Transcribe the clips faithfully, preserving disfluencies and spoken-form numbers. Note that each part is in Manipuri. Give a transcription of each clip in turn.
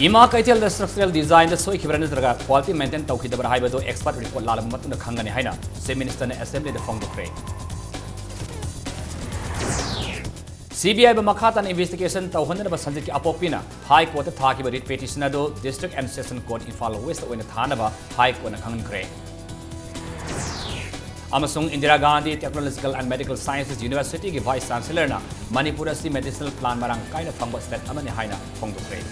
ꯏꯃꯥ ꯀꯩꯊꯦꯜꯗ structural designꯗ ꯁꯣꯏꯈꯤꯕ꯭ꯔꯥ ꯅꯠꯇ꯭ꯔꯒ quality maintain ꯇꯧꯈꯤꯗꯕ꯭ꯔꯥ ꯍꯥꯏꯕꯗꯨ expert report ꯂꯥꯛꯂꯕ ꯃꯇꯨꯡꯗ ꯈꯪꯒꯅꯤ ꯍꯥꯏꯅ Chief Ministerꯅ Assemblyꯗ ꯐꯣꯡꯗꯣꯛꯈ꯭ꯔꯦ꯫ CBIꯕꯨ ꯃꯈꯥ ꯇꯥꯅ investigation ꯇꯧꯍꯟꯅꯅꯕ ꯁꯟꯖꯤꯠ ꯀꯦ ꯑꯄꯣꯛꯄꯤꯅ High Courtꯇ ꯊꯥꯈꯤꯕ writ petition ꯑꯗꯨ District and Session Court Imphal Westꯇ ꯑꯣꯏꯅ ꯊꯥꯅꯕ High Courtꯅ ꯈꯪꯍꯟꯈ꯭ꯔꯦ꯫ ꯑꯃꯁꯨꯡ Indira Gandhi Technological and Medical Sciences Universityꯒꯤ Vice Chancellorꯅ Manipur ꯑꯁꯤ medicinal plant ꯃꯔꯥꯡ ꯀꯥꯏꯅ ꯐꯪꯕ state ꯑꯃꯅꯤ ꯍꯥꯏꯅ ꯐꯣꯡꯗꯣꯛꯈ꯭ꯔꯦ꯫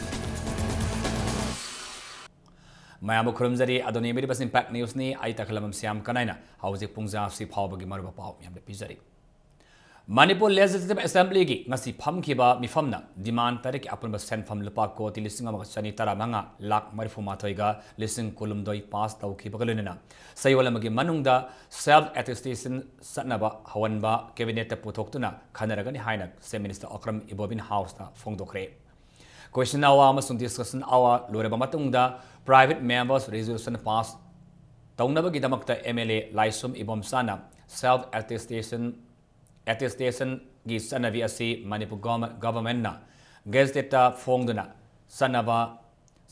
ꯃꯌꯥꯝꯕꯨ ꯈꯨꯔꯨꯝꯖꯔꯤ꯫ ꯑꯗꯣꯝꯅ ꯌꯦꯡꯕꯤꯔꯤꯕꯁꯤ Impact Newsꯅꯤ꯫ ꯑꯩ ꯇꯈꯦꯂꯝꯕꯝ ꯁ꯭ꯌꯥꯝ ꯀꯅꯥꯏꯅ ꯍꯧꯖꯤꯛ ꯄꯨꯡ ꯖꯥ ꯑꯁꯤ ꯐꯥꯎꯕꯒꯤ ꯃꯔꯨꯑꯣꯏꯕ ꯄꯥꯎ ꯃꯌꯥꯝꯗ ꯄꯤꯖꯔꯤ꯫ ꯃꯅꯤꯄꯨꯔ Legislative Assemblyꯒꯤ ꯉꯁꯤ ꯐꯝꯈꯤꯕ ꯃꯤꯐꯝꯅ demand ꯇꯔꯦꯠꯀꯤ ꯑꯄꯨꯟꯕ ꯁꯦꯟꯐꯝ ꯂꯨꯄꯥ ꯀꯣꯇꯤ ꯂꯤꯁꯤꯡ ꯑꯃꯒ ꯆꯅꯤ ꯇꯔꯥꯃꯉꯥ ꯂꯥꯈ ꯃꯔꯤꯐꯨ ꯃꯥꯊꯣꯏꯒ ꯂꯤꯁꯤꯡ ꯀꯨꯟꯍꯨꯝꯗꯣꯏ pass ꯇꯧꯈꯤꯕꯒ ꯂꯣꯏꯅꯅ ꯆꯌꯣꯜ ꯑꯃꯒꯤ ꯃꯅꯨꯡꯗ self attestation ꯆꯠꯅꯕ ꯍꯧꯍꯟꯕ cabinetꯇ ꯄꯨꯊꯣꯛꯇꯨꯅ ꯈꯟꯅꯔꯒꯅꯤ ꯍꯥꯏꯅ Chief Minister Okram ꯏꯕꯣꯕꯤꯅ Houseꯇ ꯐꯣꯡꯗꯣꯛꯈ꯭ꯔꯦ꯫ Question hour ꯑꯃꯁꯨꯡ discussion hour ꯂꯣꯏꯔꯕ ꯃꯇꯨꯡꯗ private members resolution pass ꯇꯧꯅꯕꯒꯤꯗꯃꯛꯇ MLA ꯂꯥꯏꯁ꯭ꯔꯝ ꯏꯕꯣꯝꯆꯥꯅ self attestation attestationꯒꯤ ꯆꯠꯅꯕꯤ ꯑꯁꯤ ꯃꯅꯤꯄꯨꯔ ꯒꯣꯔꯃ-, governmentꯅ gazetteꯇ ꯐꯣꯡꯗꯨꯅ ꯆꯠꯅꯕ,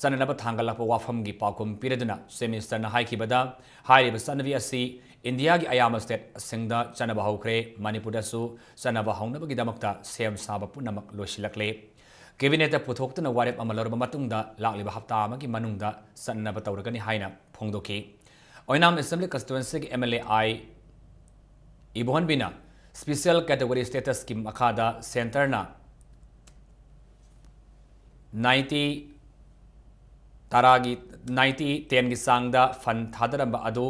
ꯆꯠꯅꯅꯕ ꯊꯥꯡꯒꯠꯂꯛꯄ ꯋꯥꯐꯝꯒꯤ ꯄꯥꯎꯈꯨꯝ ꯄꯤꯔꯗꯨꯅ Chief Ministerꯅ ꯍꯥꯏꯈꯤꯕꯗ, ꯍꯥꯏꯔꯤꯕ ꯆꯠꯅꯕꯤ ꯑꯁꯤ ꯏꯟꯗꯤꯌꯥꯒꯤ ꯑꯌꯥꯝꯕ stateꯁꯤꯡꯗ ꯆꯠꯅꯕ ꯍꯧꯈ꯭ꯔꯦ, ꯃꯅꯤꯄꯨꯔꯗꯁꯨ ꯆꯠꯅꯕ ꯍꯧꯅꯕꯒꯤꯗꯃꯛꯇ ꯁꯦꯝ ꯁꯥꯕ ꯄꯨꯝꯅꯃꯛ ꯂꯣꯏꯁꯤꯜꯂꯛꯂꯦ꯫ Cabinetꯇ ꯄꯨꯊꯣꯛꯇꯨꯅ ꯋꯥꯔꯦꯞ ꯑꯃ ꯂꯧꯔꯕ ꯃꯇꯨꯡꯗ ꯂꯥꯛꯂꯤꯕ ꯍꯞꯇꯥ ꯑꯃꯒꯤ ꯃꯅꯨꯡꯗ ꯆꯠꯅꯕ ꯇꯧꯔꯒꯅꯤ ꯍꯥꯏꯅ ꯐꯣꯡꯗꯣꯛꯈꯤ꯫ ꯑꯣꯏꯅꯥꯝ Assembly Constituencyꯒꯤ MLA ꯑꯥꯏ ꯏꯕꯣꯍꯟꯕꯤꯅ special category statusꯀꯤ ꯃꯈꯥꯗ centreꯅ ninety ꯇꯔꯥꯒꯤ, ninety tenꯒꯤ ꯆꯥꯡꯗ fund ꯊꯥꯗꯔꯝꯕ ꯑꯗꯨ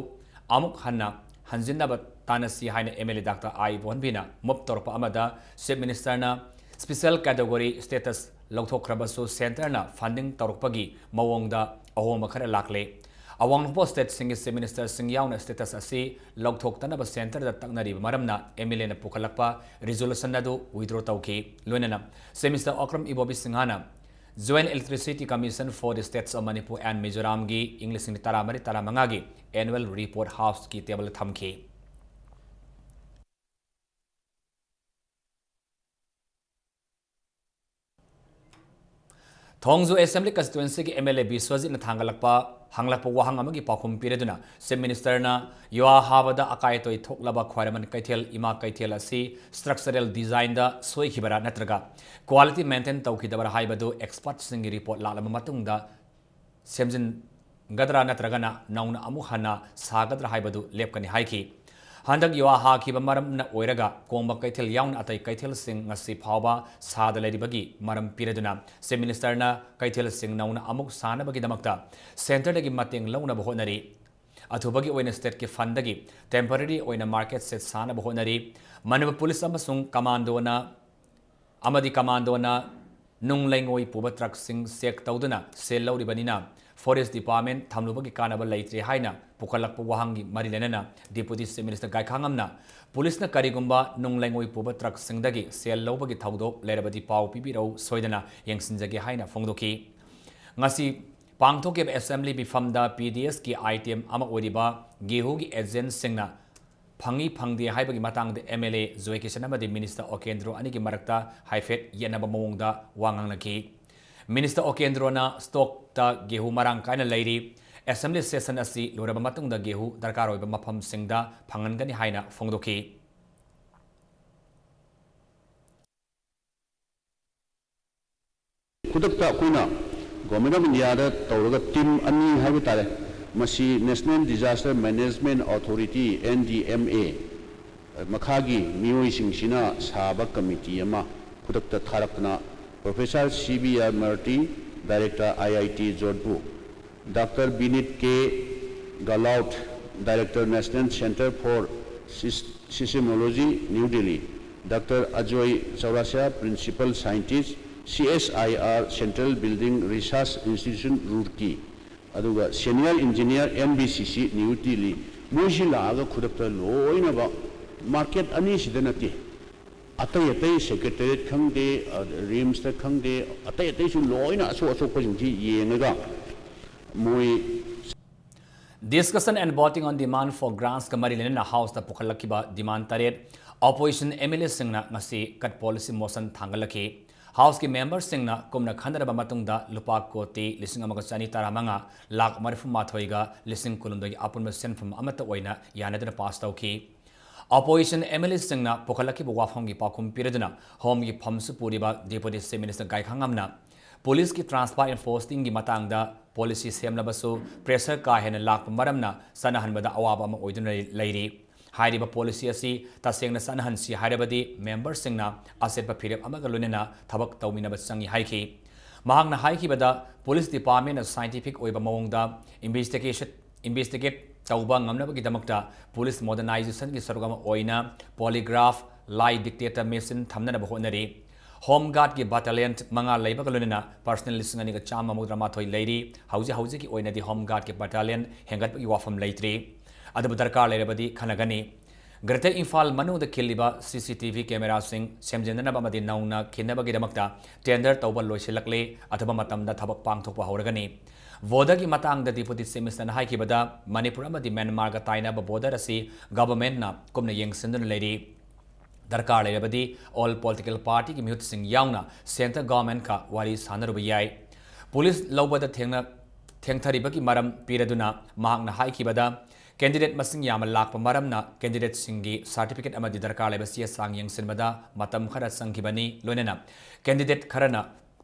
ꯑꯃꯨꯛ ꯍꯟꯅ ꯍꯟꯖꯤꯟꯅꯕ ꯇꯥꯟꯅꯁꯤ ꯍꯥꯏꯅ MLA Doctor ꯑꯥꯏ ꯏꯕꯣꯍꯟꯕꯤꯅ move ꯇꯧꯔꯛꯄ ꯑꯃꯗ Chief Ministerꯅ special category status ꯂꯧꯊꯣꯛꯈ꯭ꯔꯕꯁꯨ centreꯅ funding ꯇꯧꯔꯛꯄꯒꯤ ꯃꯑꯣꯡꯗ ꯑꯍꯣꯡꯕ ꯈꯔ ꯂꯥꯛꯂꯦ꯫ ꯑꯋꯥꯡ ꯅꯣꯡꯄꯣꯛ stateꯁꯤꯡꯒꯤ Chief Ministerꯁꯤꯡ ꯌꯥꯎꯅ status ꯑꯁꯤ ꯂꯧꯊꯣꯛꯇꯅꯕ centreꯗ ꯇꯛꯅꯔꯤꯕ ꯃꯔꯝꯅ MLAꯅ ꯄꯨꯈꯠꯂꯛꯄ resolution ꯑꯗꯨ withdraw ꯇꯧꯈꯤ꯫ ꯂꯣꯏꯅꯅ Chief Minister ꯑꯣꯀ꯭ꯔꯝ ꯏꯕꯣꯕꯤ ꯁꯤꯡꯍꯅ Joint Electricity Commission for the States of Manipur and Mizoramꯒꯤ ꯏꯪ ꯂꯤꯁꯤꯡ ꯇꯔꯥꯃꯔꯤ ꯇꯔꯥꯃꯉꯥꯒꯤ annual report Houseꯀꯤ tableꯗ ꯊꯝꯈꯤ꯫ ꯊꯣꯡꯖꯨ Assembly Constituency ꯒꯤ M L A ꯕꯤꯁ꯭ꯋꯖꯤꯠꯅ ꯊꯥꯡꯒꯠꯂꯛꯄ ꯍꯪꯂꯛꯄ ꯋꯥꯍꯪ ꯑꯃꯒꯤ ꯄꯥꯎꯈꯨꯝ ꯄꯤꯔꯗꯨꯅ Chief Minister ꯅ ꯌꯨꯍꯥ ꯍꯥꯕꯗ ꯑꯀꯥꯏ ꯑꯇꯣꯏ ꯊꯣꯛꯂꯕ ꯈ꯭ꯋꯥꯏꯔꯝꯕꯟ ꯀꯩꯊꯦꯜ, ꯏꯃꯥ ꯀꯩꯊꯦꯜ ꯑꯁꯤ structural design ꯗ ꯁꯣꯏꯈꯤꯕꯔꯥ ꯅꯠꯇ꯭ꯔꯒ quality maintain ꯇꯧꯈꯤꯗꯕꯔꯥ ꯍꯥꯏꯕꯗꯨ expert ꯁꯤꯡꯒꯤ report ꯂꯥꯛꯂꯕ ꯃꯇꯨꯡꯗ ꯁꯦꯝꯖꯤꯟꯒꯗ꯭ꯔꯥ ꯅꯠꯇ꯭ꯔꯒꯅ ꯅꯧꯅ ꯑꯃꯨꯛ ꯍꯟꯅ ꯁꯥꯒꯗ꯭ꯔꯥ ꯍꯥꯏꯕꯗꯨ ꯂꯦꯞꯀꯅꯤ ꯍꯥꯏꯈꯤ꯫ ꯍꯟꯗꯛ ꯌꯨꯍꯥ ꯍꯥꯈꯤꯕ ꯃꯔꯝꯅ ꯑꯣꯏꯔꯒ ꯀꯣꯡꯕ ꯀꯩꯊꯦꯜ ꯌꯥꯎꯅ ꯑꯇꯩ ꯀꯩꯊꯦꯜꯁꯤꯡ ꯉꯁꯤ ꯐꯥꯎꯕ ꯁꯥꯗ ꯂꯩꯔꯤꯕꯒꯤ ꯃꯔꯝ ꯄꯤꯔꯗꯨꯅ Chief Minister ꯅ ꯀꯩꯊꯦꯜꯁꯤꯡ ꯅꯧꯅ ꯑꯃꯨꯛ ꯁꯥꯅꯕꯒꯤꯗꯃꯛꯇ centre ꯗꯒꯤ ꯃꯇꯦꯡ ꯂꯧꯅꯕ ꯍꯣꯠꯅꯔꯤ꯫ ꯑꯊꯨꯕꯒꯤ ꯑꯣꯏꯅ state ꯀꯤ fund ꯗꯒꯤ temporary ꯑꯣꯏꯅ market shed ꯁꯥꯅꯕ ꯍꯣꯠꯅꯔꯤ꯫ ꯃꯅꯤꯄꯨꯔ ꯄꯨꯂꯤꯁ ꯑꯃꯁꯨꯡ ꯀꯃꯥꯟꯗꯣꯅ ꯑꯃꯗꯤ ꯀꯃꯥꯟꯗꯣꯅ ꯅꯨꯡ ꯂꯩꯉꯣꯏ ꯄꯨꯕ truck ꯁꯤꯡ check ꯇꯧꯗꯨꯅ ꯁꯦꯜ ꯂꯧꯔꯤꯕꯅꯤꯅ Forest Department ꯊꯝꯂꯨꯕꯒꯤ ꯀꯥꯟꯅꯕ ꯂꯩꯇ꯭ꯔꯦ ꯍꯥꯏꯅ ꯄꯨꯈꯠꯂꯛꯄ ꯋꯥꯍꯪꯒꯤ ꯃꯔꯤ ꯂꯩꯅꯅ Deputy Chief Minister ꯒꯥꯏꯈꯥꯉꯝꯅ ꯄꯨꯂꯤꯁꯅ ꯀꯔꯤꯒꯨꯝꯕ ꯅꯨꯡ ꯂꯩꯉꯣꯏ ꯄꯨꯕ truck ꯁꯤꯡꯗꯒꯤ ꯁꯦꯜ ꯂꯧꯕꯒꯤ ꯊꯧꯗꯣꯛ ꯂꯩꯔꯕꯗꯤ ꯄꯥꯎ ꯄꯤꯕꯤꯔꯛꯎ, ꯁꯣꯏꯗꯅ ꯌꯦꯡꯁꯤꯟꯖꯒꯦ ꯍꯥꯏꯅ ꯐꯣꯡꯗꯣꯛꯈꯤ꯫ ꯉꯁꯤ ꯄꯥꯡꯊꯣꯛꯈꯤꯕ Assembly ꯃꯤꯐꯝꯗ P D S ꯀꯤ item ꯑꯃ ꯑꯣꯏꯔꯤꯕ ꯒꯦꯍꯨꯒꯤ agent ꯁꯤꯡꯅ ꯐꯪꯏ ꯐꯪꯗꯦ ꯍꯥꯏꯕꯒꯤ ꯃꯇꯥꯡꯗ M L A ꯖꯣꯏ ꯀꯤꯁꯟ ꯑꯃꯗꯤ Minister ꯑꯣꯀꯦꯟꯗ꯭ꯔꯣ ꯑꯅꯤꯒꯤ ꯃꯔꯛꯇ ꯍꯥꯏꯐꯦꯠ ꯌꯦꯠꯅꯕ ꯃꯑꯣꯡꯗ ꯋꯥ ꯉꯥꯡꯅꯈꯤ꯫ Minister ꯑꯣꯀꯦꯟꯗ꯭ꯔꯣꯅ stock ꯇ ꯒꯦꯍꯨ ꯃꯔꯥꯡ ꯀꯥꯏꯅ ꯂꯩꯔꯤ, Assembly session ꯑꯁꯤ ꯂꯣꯏꯔꯕ ꯃꯇꯨꯡꯗ ꯒꯦꯍꯨ ꯗꯔꯀꯥꯔ ꯑꯣꯏꯕ ꯃꯐꯝꯁꯤꯡꯗ ꯐꯪꯍꯟꯒꯅꯤ ꯍꯥꯏꯅ ꯐꯣꯡꯗꯣꯛꯈꯤ꯫ ꯈꯨꯗꯛꯇ ꯑꯩꯈꯣꯏꯅ Government of India ꯗ ꯇꯧꯔꯒ team ꯑꯅꯤ ꯍꯥꯏꯕ ꯇꯥꯔꯦ, ꯃꯁꯤ National Disaster Management Authority, N D M A, ꯃꯈꯥꯒꯤ ꯃꯤꯑꯣꯏꯁꯤꯡꯁꯤꯅ ꯁꯥꯕ committee ꯑꯃ ꯈꯨꯗꯛꯇ ꯊꯥꯔꯛꯇꯅ Professor C B R Murty, Director I I T Jodhpur, Doctor Binit K Galaut, Director, National Centre for Sys-, Seismology, New Delhi, Doctor Ajoy Chaurasia, Principal Scientist, C S I R, Central Building Research Institution, Roorkee, ꯑꯗꯨꯒ Senior Engineer, N B C C, New Delhi, ꯃꯣꯏꯁꯤ ꯂꯥꯛꯑꯒ ꯈꯨꯗꯛꯇ ꯂꯣꯏꯅꯃꯛ market ꯑꯅꯤꯁꯤꯗ ꯅꯠꯇꯦ, ꯑꯇꯩ ꯑꯇꯩ Secretariat ꯈꯪꯗꯦ, ꯑ, RIMS ꯇ ꯈꯪꯗꯦ, ꯑꯇꯩ ꯑꯇꯩꯁꯨ ꯂꯣꯏꯅ ꯑꯁꯣꯛ ꯑꯁꯣꯛꯄꯁꯤꯡꯁꯤ ꯌꯦꯡꯉꯒ ꯃꯣꯏ Discussion and voting on demand for grants ꯀ ꯃꯔꯤ ꯂꯩꯅꯅ House ꯇ ꯄꯨꯈꯠꯂꯛꯈꯤꯕ demand ꯇꯔꯦꯠ opposition M L A ꯁꯤꯡꯅ ꯉꯁꯤ cut policy motion ꯊꯥꯡꯒꯠꯂꯛꯈꯤ꯫ ꯍꯥꯎꯁꯀꯤ ꯃꯦꯝꯕꯔꯁꯤꯡꯅ ꯀꯨꯝꯅ ꯈꯟꯅꯔꯕ ꯃꯇꯨꯡꯗ ꯂꯨꯄꯥ ꯀꯣꯇꯤ ꯂꯤꯁꯤꯡ ꯑꯃꯒ ꯆꯅꯤ ꯇꯔꯥꯃꯉꯥ ꯂꯥꯈ ꯃꯔꯤꯐꯨ ꯃꯥꯊꯣꯏꯒ ꯂꯤꯁꯤꯡ ꯀꯨꯟꯍꯨꯝꯗꯣꯏꯒꯤ ꯑꯄꯨꯟꯕ ꯁꯦꯟꯐꯝ ꯑꯃꯠꯇ ꯑꯣꯏꯅ ꯌꯥꯅꯗꯨꯅ ꯄꯥꯁ ꯇꯧꯈꯤ꯫ ꯑꯣꯄꯣꯖꯤꯁꯟ ꯑꯦꯝ ꯑꯦꯜ ꯑꯦꯁꯤꯡꯅ ꯄꯨꯈꯠꯂꯛꯈꯤꯕ ꯋꯥꯐꯝꯒꯤ ꯄꯥꯎꯈꯨꯝ ꯄꯤꯔꯗꯨꯅ ꯍꯣꯝꯒꯤ ꯐꯝꯁꯨ ꯄꯨꯔꯤꯕ ꯗꯦꯄꯨꯇꯤ ꯆꯤꯐ ꯃꯤꯅꯤꯁꯇꯔ ꯒꯥꯏꯈꯥꯉꯝꯅ ꯄꯨꯂꯤꯁꯀꯤ ꯇ꯭ꯔꯥꯟꯁꯐꯔ ꯑꯦꯟ ꯄꯣꯁꯇꯤꯡꯒꯤ ꯃꯇꯥꯡꯗ ꯄꯣꯂꯤꯁꯤ ꯁꯦꯝꯂꯕꯁꯨ ꯄ꯭ꯔꯦꯁꯔ ꯀꯥ ꯍꯦꯟꯅ ꯂꯥꯛꯄ ꯃꯔꯝꯅ ꯆꯠꯅꯍꯟꯕꯗ ꯑꯋꯥꯕ ꯑꯃ ꯑꯣꯏꯗꯨꯅ ꯂꯩꯔꯤ꯫ ꯍꯥꯏꯔꯤꯕ ꯄꯣꯂꯤꯁꯤ ꯑꯁꯤ ꯇꯁꯦꯡꯅ ꯆꯠꯅꯍꯟꯁꯤ ꯍꯥꯏꯔꯕꯗꯤ ꯃꯦꯝꯕꯔꯁꯤꯡꯅ ꯑꯆꯦꯠꯄ ꯐꯤꯔꯦꯞ ꯑꯃꯒ ꯂꯣꯏꯅꯅ ꯊꯕꯛ ꯇꯧꯃꯤꯟꯅꯕ ꯆꯪꯏ ꯍꯥꯏꯈꯤ꯫ ꯃꯍꯥꯛꯅ ꯍꯥꯏꯈꯤꯕꯗ, ꯄꯨꯂꯤꯁ ꯗꯤꯄꯥꯔꯠꯃꯦꯟꯅ ꯁꯥꯏꯟꯇꯤꯐꯤꯛ ꯑꯣꯏꯕ ꯃꯑꯣꯡꯗ ꯏꯟꯚꯦꯁꯇꯤꯒꯦꯁꯟ, ꯏꯟꯚꯦꯁꯇꯤꯒꯦꯠ ꯇꯧꯕ ꯉꯝꯅꯕꯒꯤꯗꯃꯛꯇ ꯄꯨꯂꯤꯁ ꯃꯣꯗꯔꯅꯥꯏꯖꯦꯁꯟꯒꯤ ꯁꯔꯨꯛ ꯑꯃ ꯑꯣꯏꯅ ꯄꯣꯂꯤꯒ꯭ꯔꯥꯐ, ꯂꯥꯏ ꯗꯤꯇꯦꯛꯇꯔ ꯃꯦꯁꯤꯟ ꯊꯝꯅꯅꯕ ꯍꯣꯠꯅꯔꯤ꯫ ꯍꯣꯝ ꯒꯥꯔꯗꯀꯤ ꯕꯠꯇꯥꯂꯤꯌꯟ ꯃꯉꯥ ꯂꯩꯕꯒ ꯂꯣꯏꯅꯅ ꯄꯔꯁꯅꯦꯜ ꯂꯤꯁꯤꯡ ꯑꯅꯤꯒ ꯆꯥꯝꯃ ꯃꯧꯗ꯭ꯔꯥ ꯃꯥꯊꯣꯏ ꯂꯩꯔꯤ꯫ ꯍꯧꯖꯤꯛ ꯍꯧꯖꯤꯛꯀꯤ ꯑꯣꯏꯅꯗꯤ ꯍꯣꯝ ꯒꯥꯔꯗꯀꯤ ꯕꯠꯇꯥꯂꯤꯌꯟ ꯍꯦꯟꯒꯠꯄꯒꯤ ꯋꯥꯐꯝ ꯂꯩꯇ꯭ꯔꯤ꯫ ꯑꯗꯨꯕꯨ ꯗꯔꯀꯥꯔ ꯂꯩꯔꯕꯗꯤ ꯈꯟꯅꯒꯅꯤ꯫ ꯒ꯭ꯔꯦꯇꯔ ꯏꯝꯐꯥꯜ ꯃꯅꯨꯡꯗ ꯈꯤꯜꯂꯤꯕ ꯁꯤ ꯁꯤ ꯇꯤ ꯚꯤ ꯀꯦꯃꯦꯔꯥꯁꯤꯡ ꯁꯦꯝꯖꯤꯟꯅꯅꯕ ꯑꯃꯗꯤ ꯅꯧꯅ ꯈꯤꯟꯅꯕꯒꯤꯗꯃꯛꯇ ꯇꯦꯟꯗꯔ ꯇꯧꯕ ꯂꯣꯏꯁꯤꯜꯂꯛꯂꯦ꯫ ꯑꯊꯨꯕ ꯃꯇꯝꯗ ꯊꯕꯛ ꯄꯥꯡꯊꯣꯛꯄ ꯍꯧꯔꯒꯅꯤ꯫ ꯕꯣꯔꯗꯔꯒꯤ ꯃꯇꯥꯡꯗ ꯗꯤꯄꯨꯇꯤ ꯆꯤꯐ ꯃꯤꯅꯤꯁꯇꯔꯅ ꯍꯥꯏꯈꯤꯕꯗ, ꯃꯅꯤꯄꯨꯔ ꯑꯃꯗꯤ ꯃ꯭ꯌꯥꯟꯃꯥꯔꯒ ꯇꯥꯏꯅꯕ ꯕꯣꯔꯗꯔ ꯑꯁꯤ ꯒꯚꯔꯟꯃꯦꯟꯠꯅ ꯀꯨꯞꯅ ꯌꯦꯡꯁꯤꯟꯗꯨꯅ ꯂꯩꯔꯤ꯫ ꯗꯔꯀꯥꯔ ꯂꯩꯔꯕꯗꯤ ꯑꯣꯜ ꯄꯣꯂꯤꯇꯤꯀꯦꯜ ꯄꯥꯔꯇꯤꯒꯤ ꯃꯤꯍꯨꯠꯁꯤꯡ ꯌꯥꯎꯅ ꯁꯦꯟꯇꯔ ꯒꯚꯔꯟꯃꯦꯟꯠꯀ ꯋꯥꯔꯤ ꯁꯥꯟꯅꯔꯨꯕ ꯌꯥꯏ꯫ ꯄꯨꯂꯤꯁ ꯂꯧꯕꯗ ꯊꯦꯡꯅ-, ꯊꯦꯡꯊꯔꯤꯕꯒꯤ ꯃꯔꯝ ꯄꯤꯔꯗꯨꯅ ꯃꯍꯥꯛꯅ ꯍꯥꯏꯈꯤꯕꯗ, ꯀꯦꯟꯗꯤꯗꯦꯠ ꯃꯁꯤꯡ ꯌꯥꯝꯅ ꯂꯥꯛꯄ ꯃꯔꯝꯅ ꯀꯦꯟꯗꯤꯗꯦꯠꯁꯤꯡꯒꯤ ꯁꯥꯔꯇꯤꯐꯤꯀꯦꯠ ꯑꯃꯗꯤ ꯗꯔꯀꯥꯔ ꯂꯩꯕ ꯆꯦ ꯆꯥꯡ ꯌꯦꯡꯁꯤꯟꯕꯗ ꯃꯇꯝ ꯈꯔ ꯆꯪꯈꯤꯕꯅꯤ꯫ ꯂꯣꯏꯅꯅ ꯀꯦꯟꯗꯤꯗꯦꯠ ꯈꯔꯅ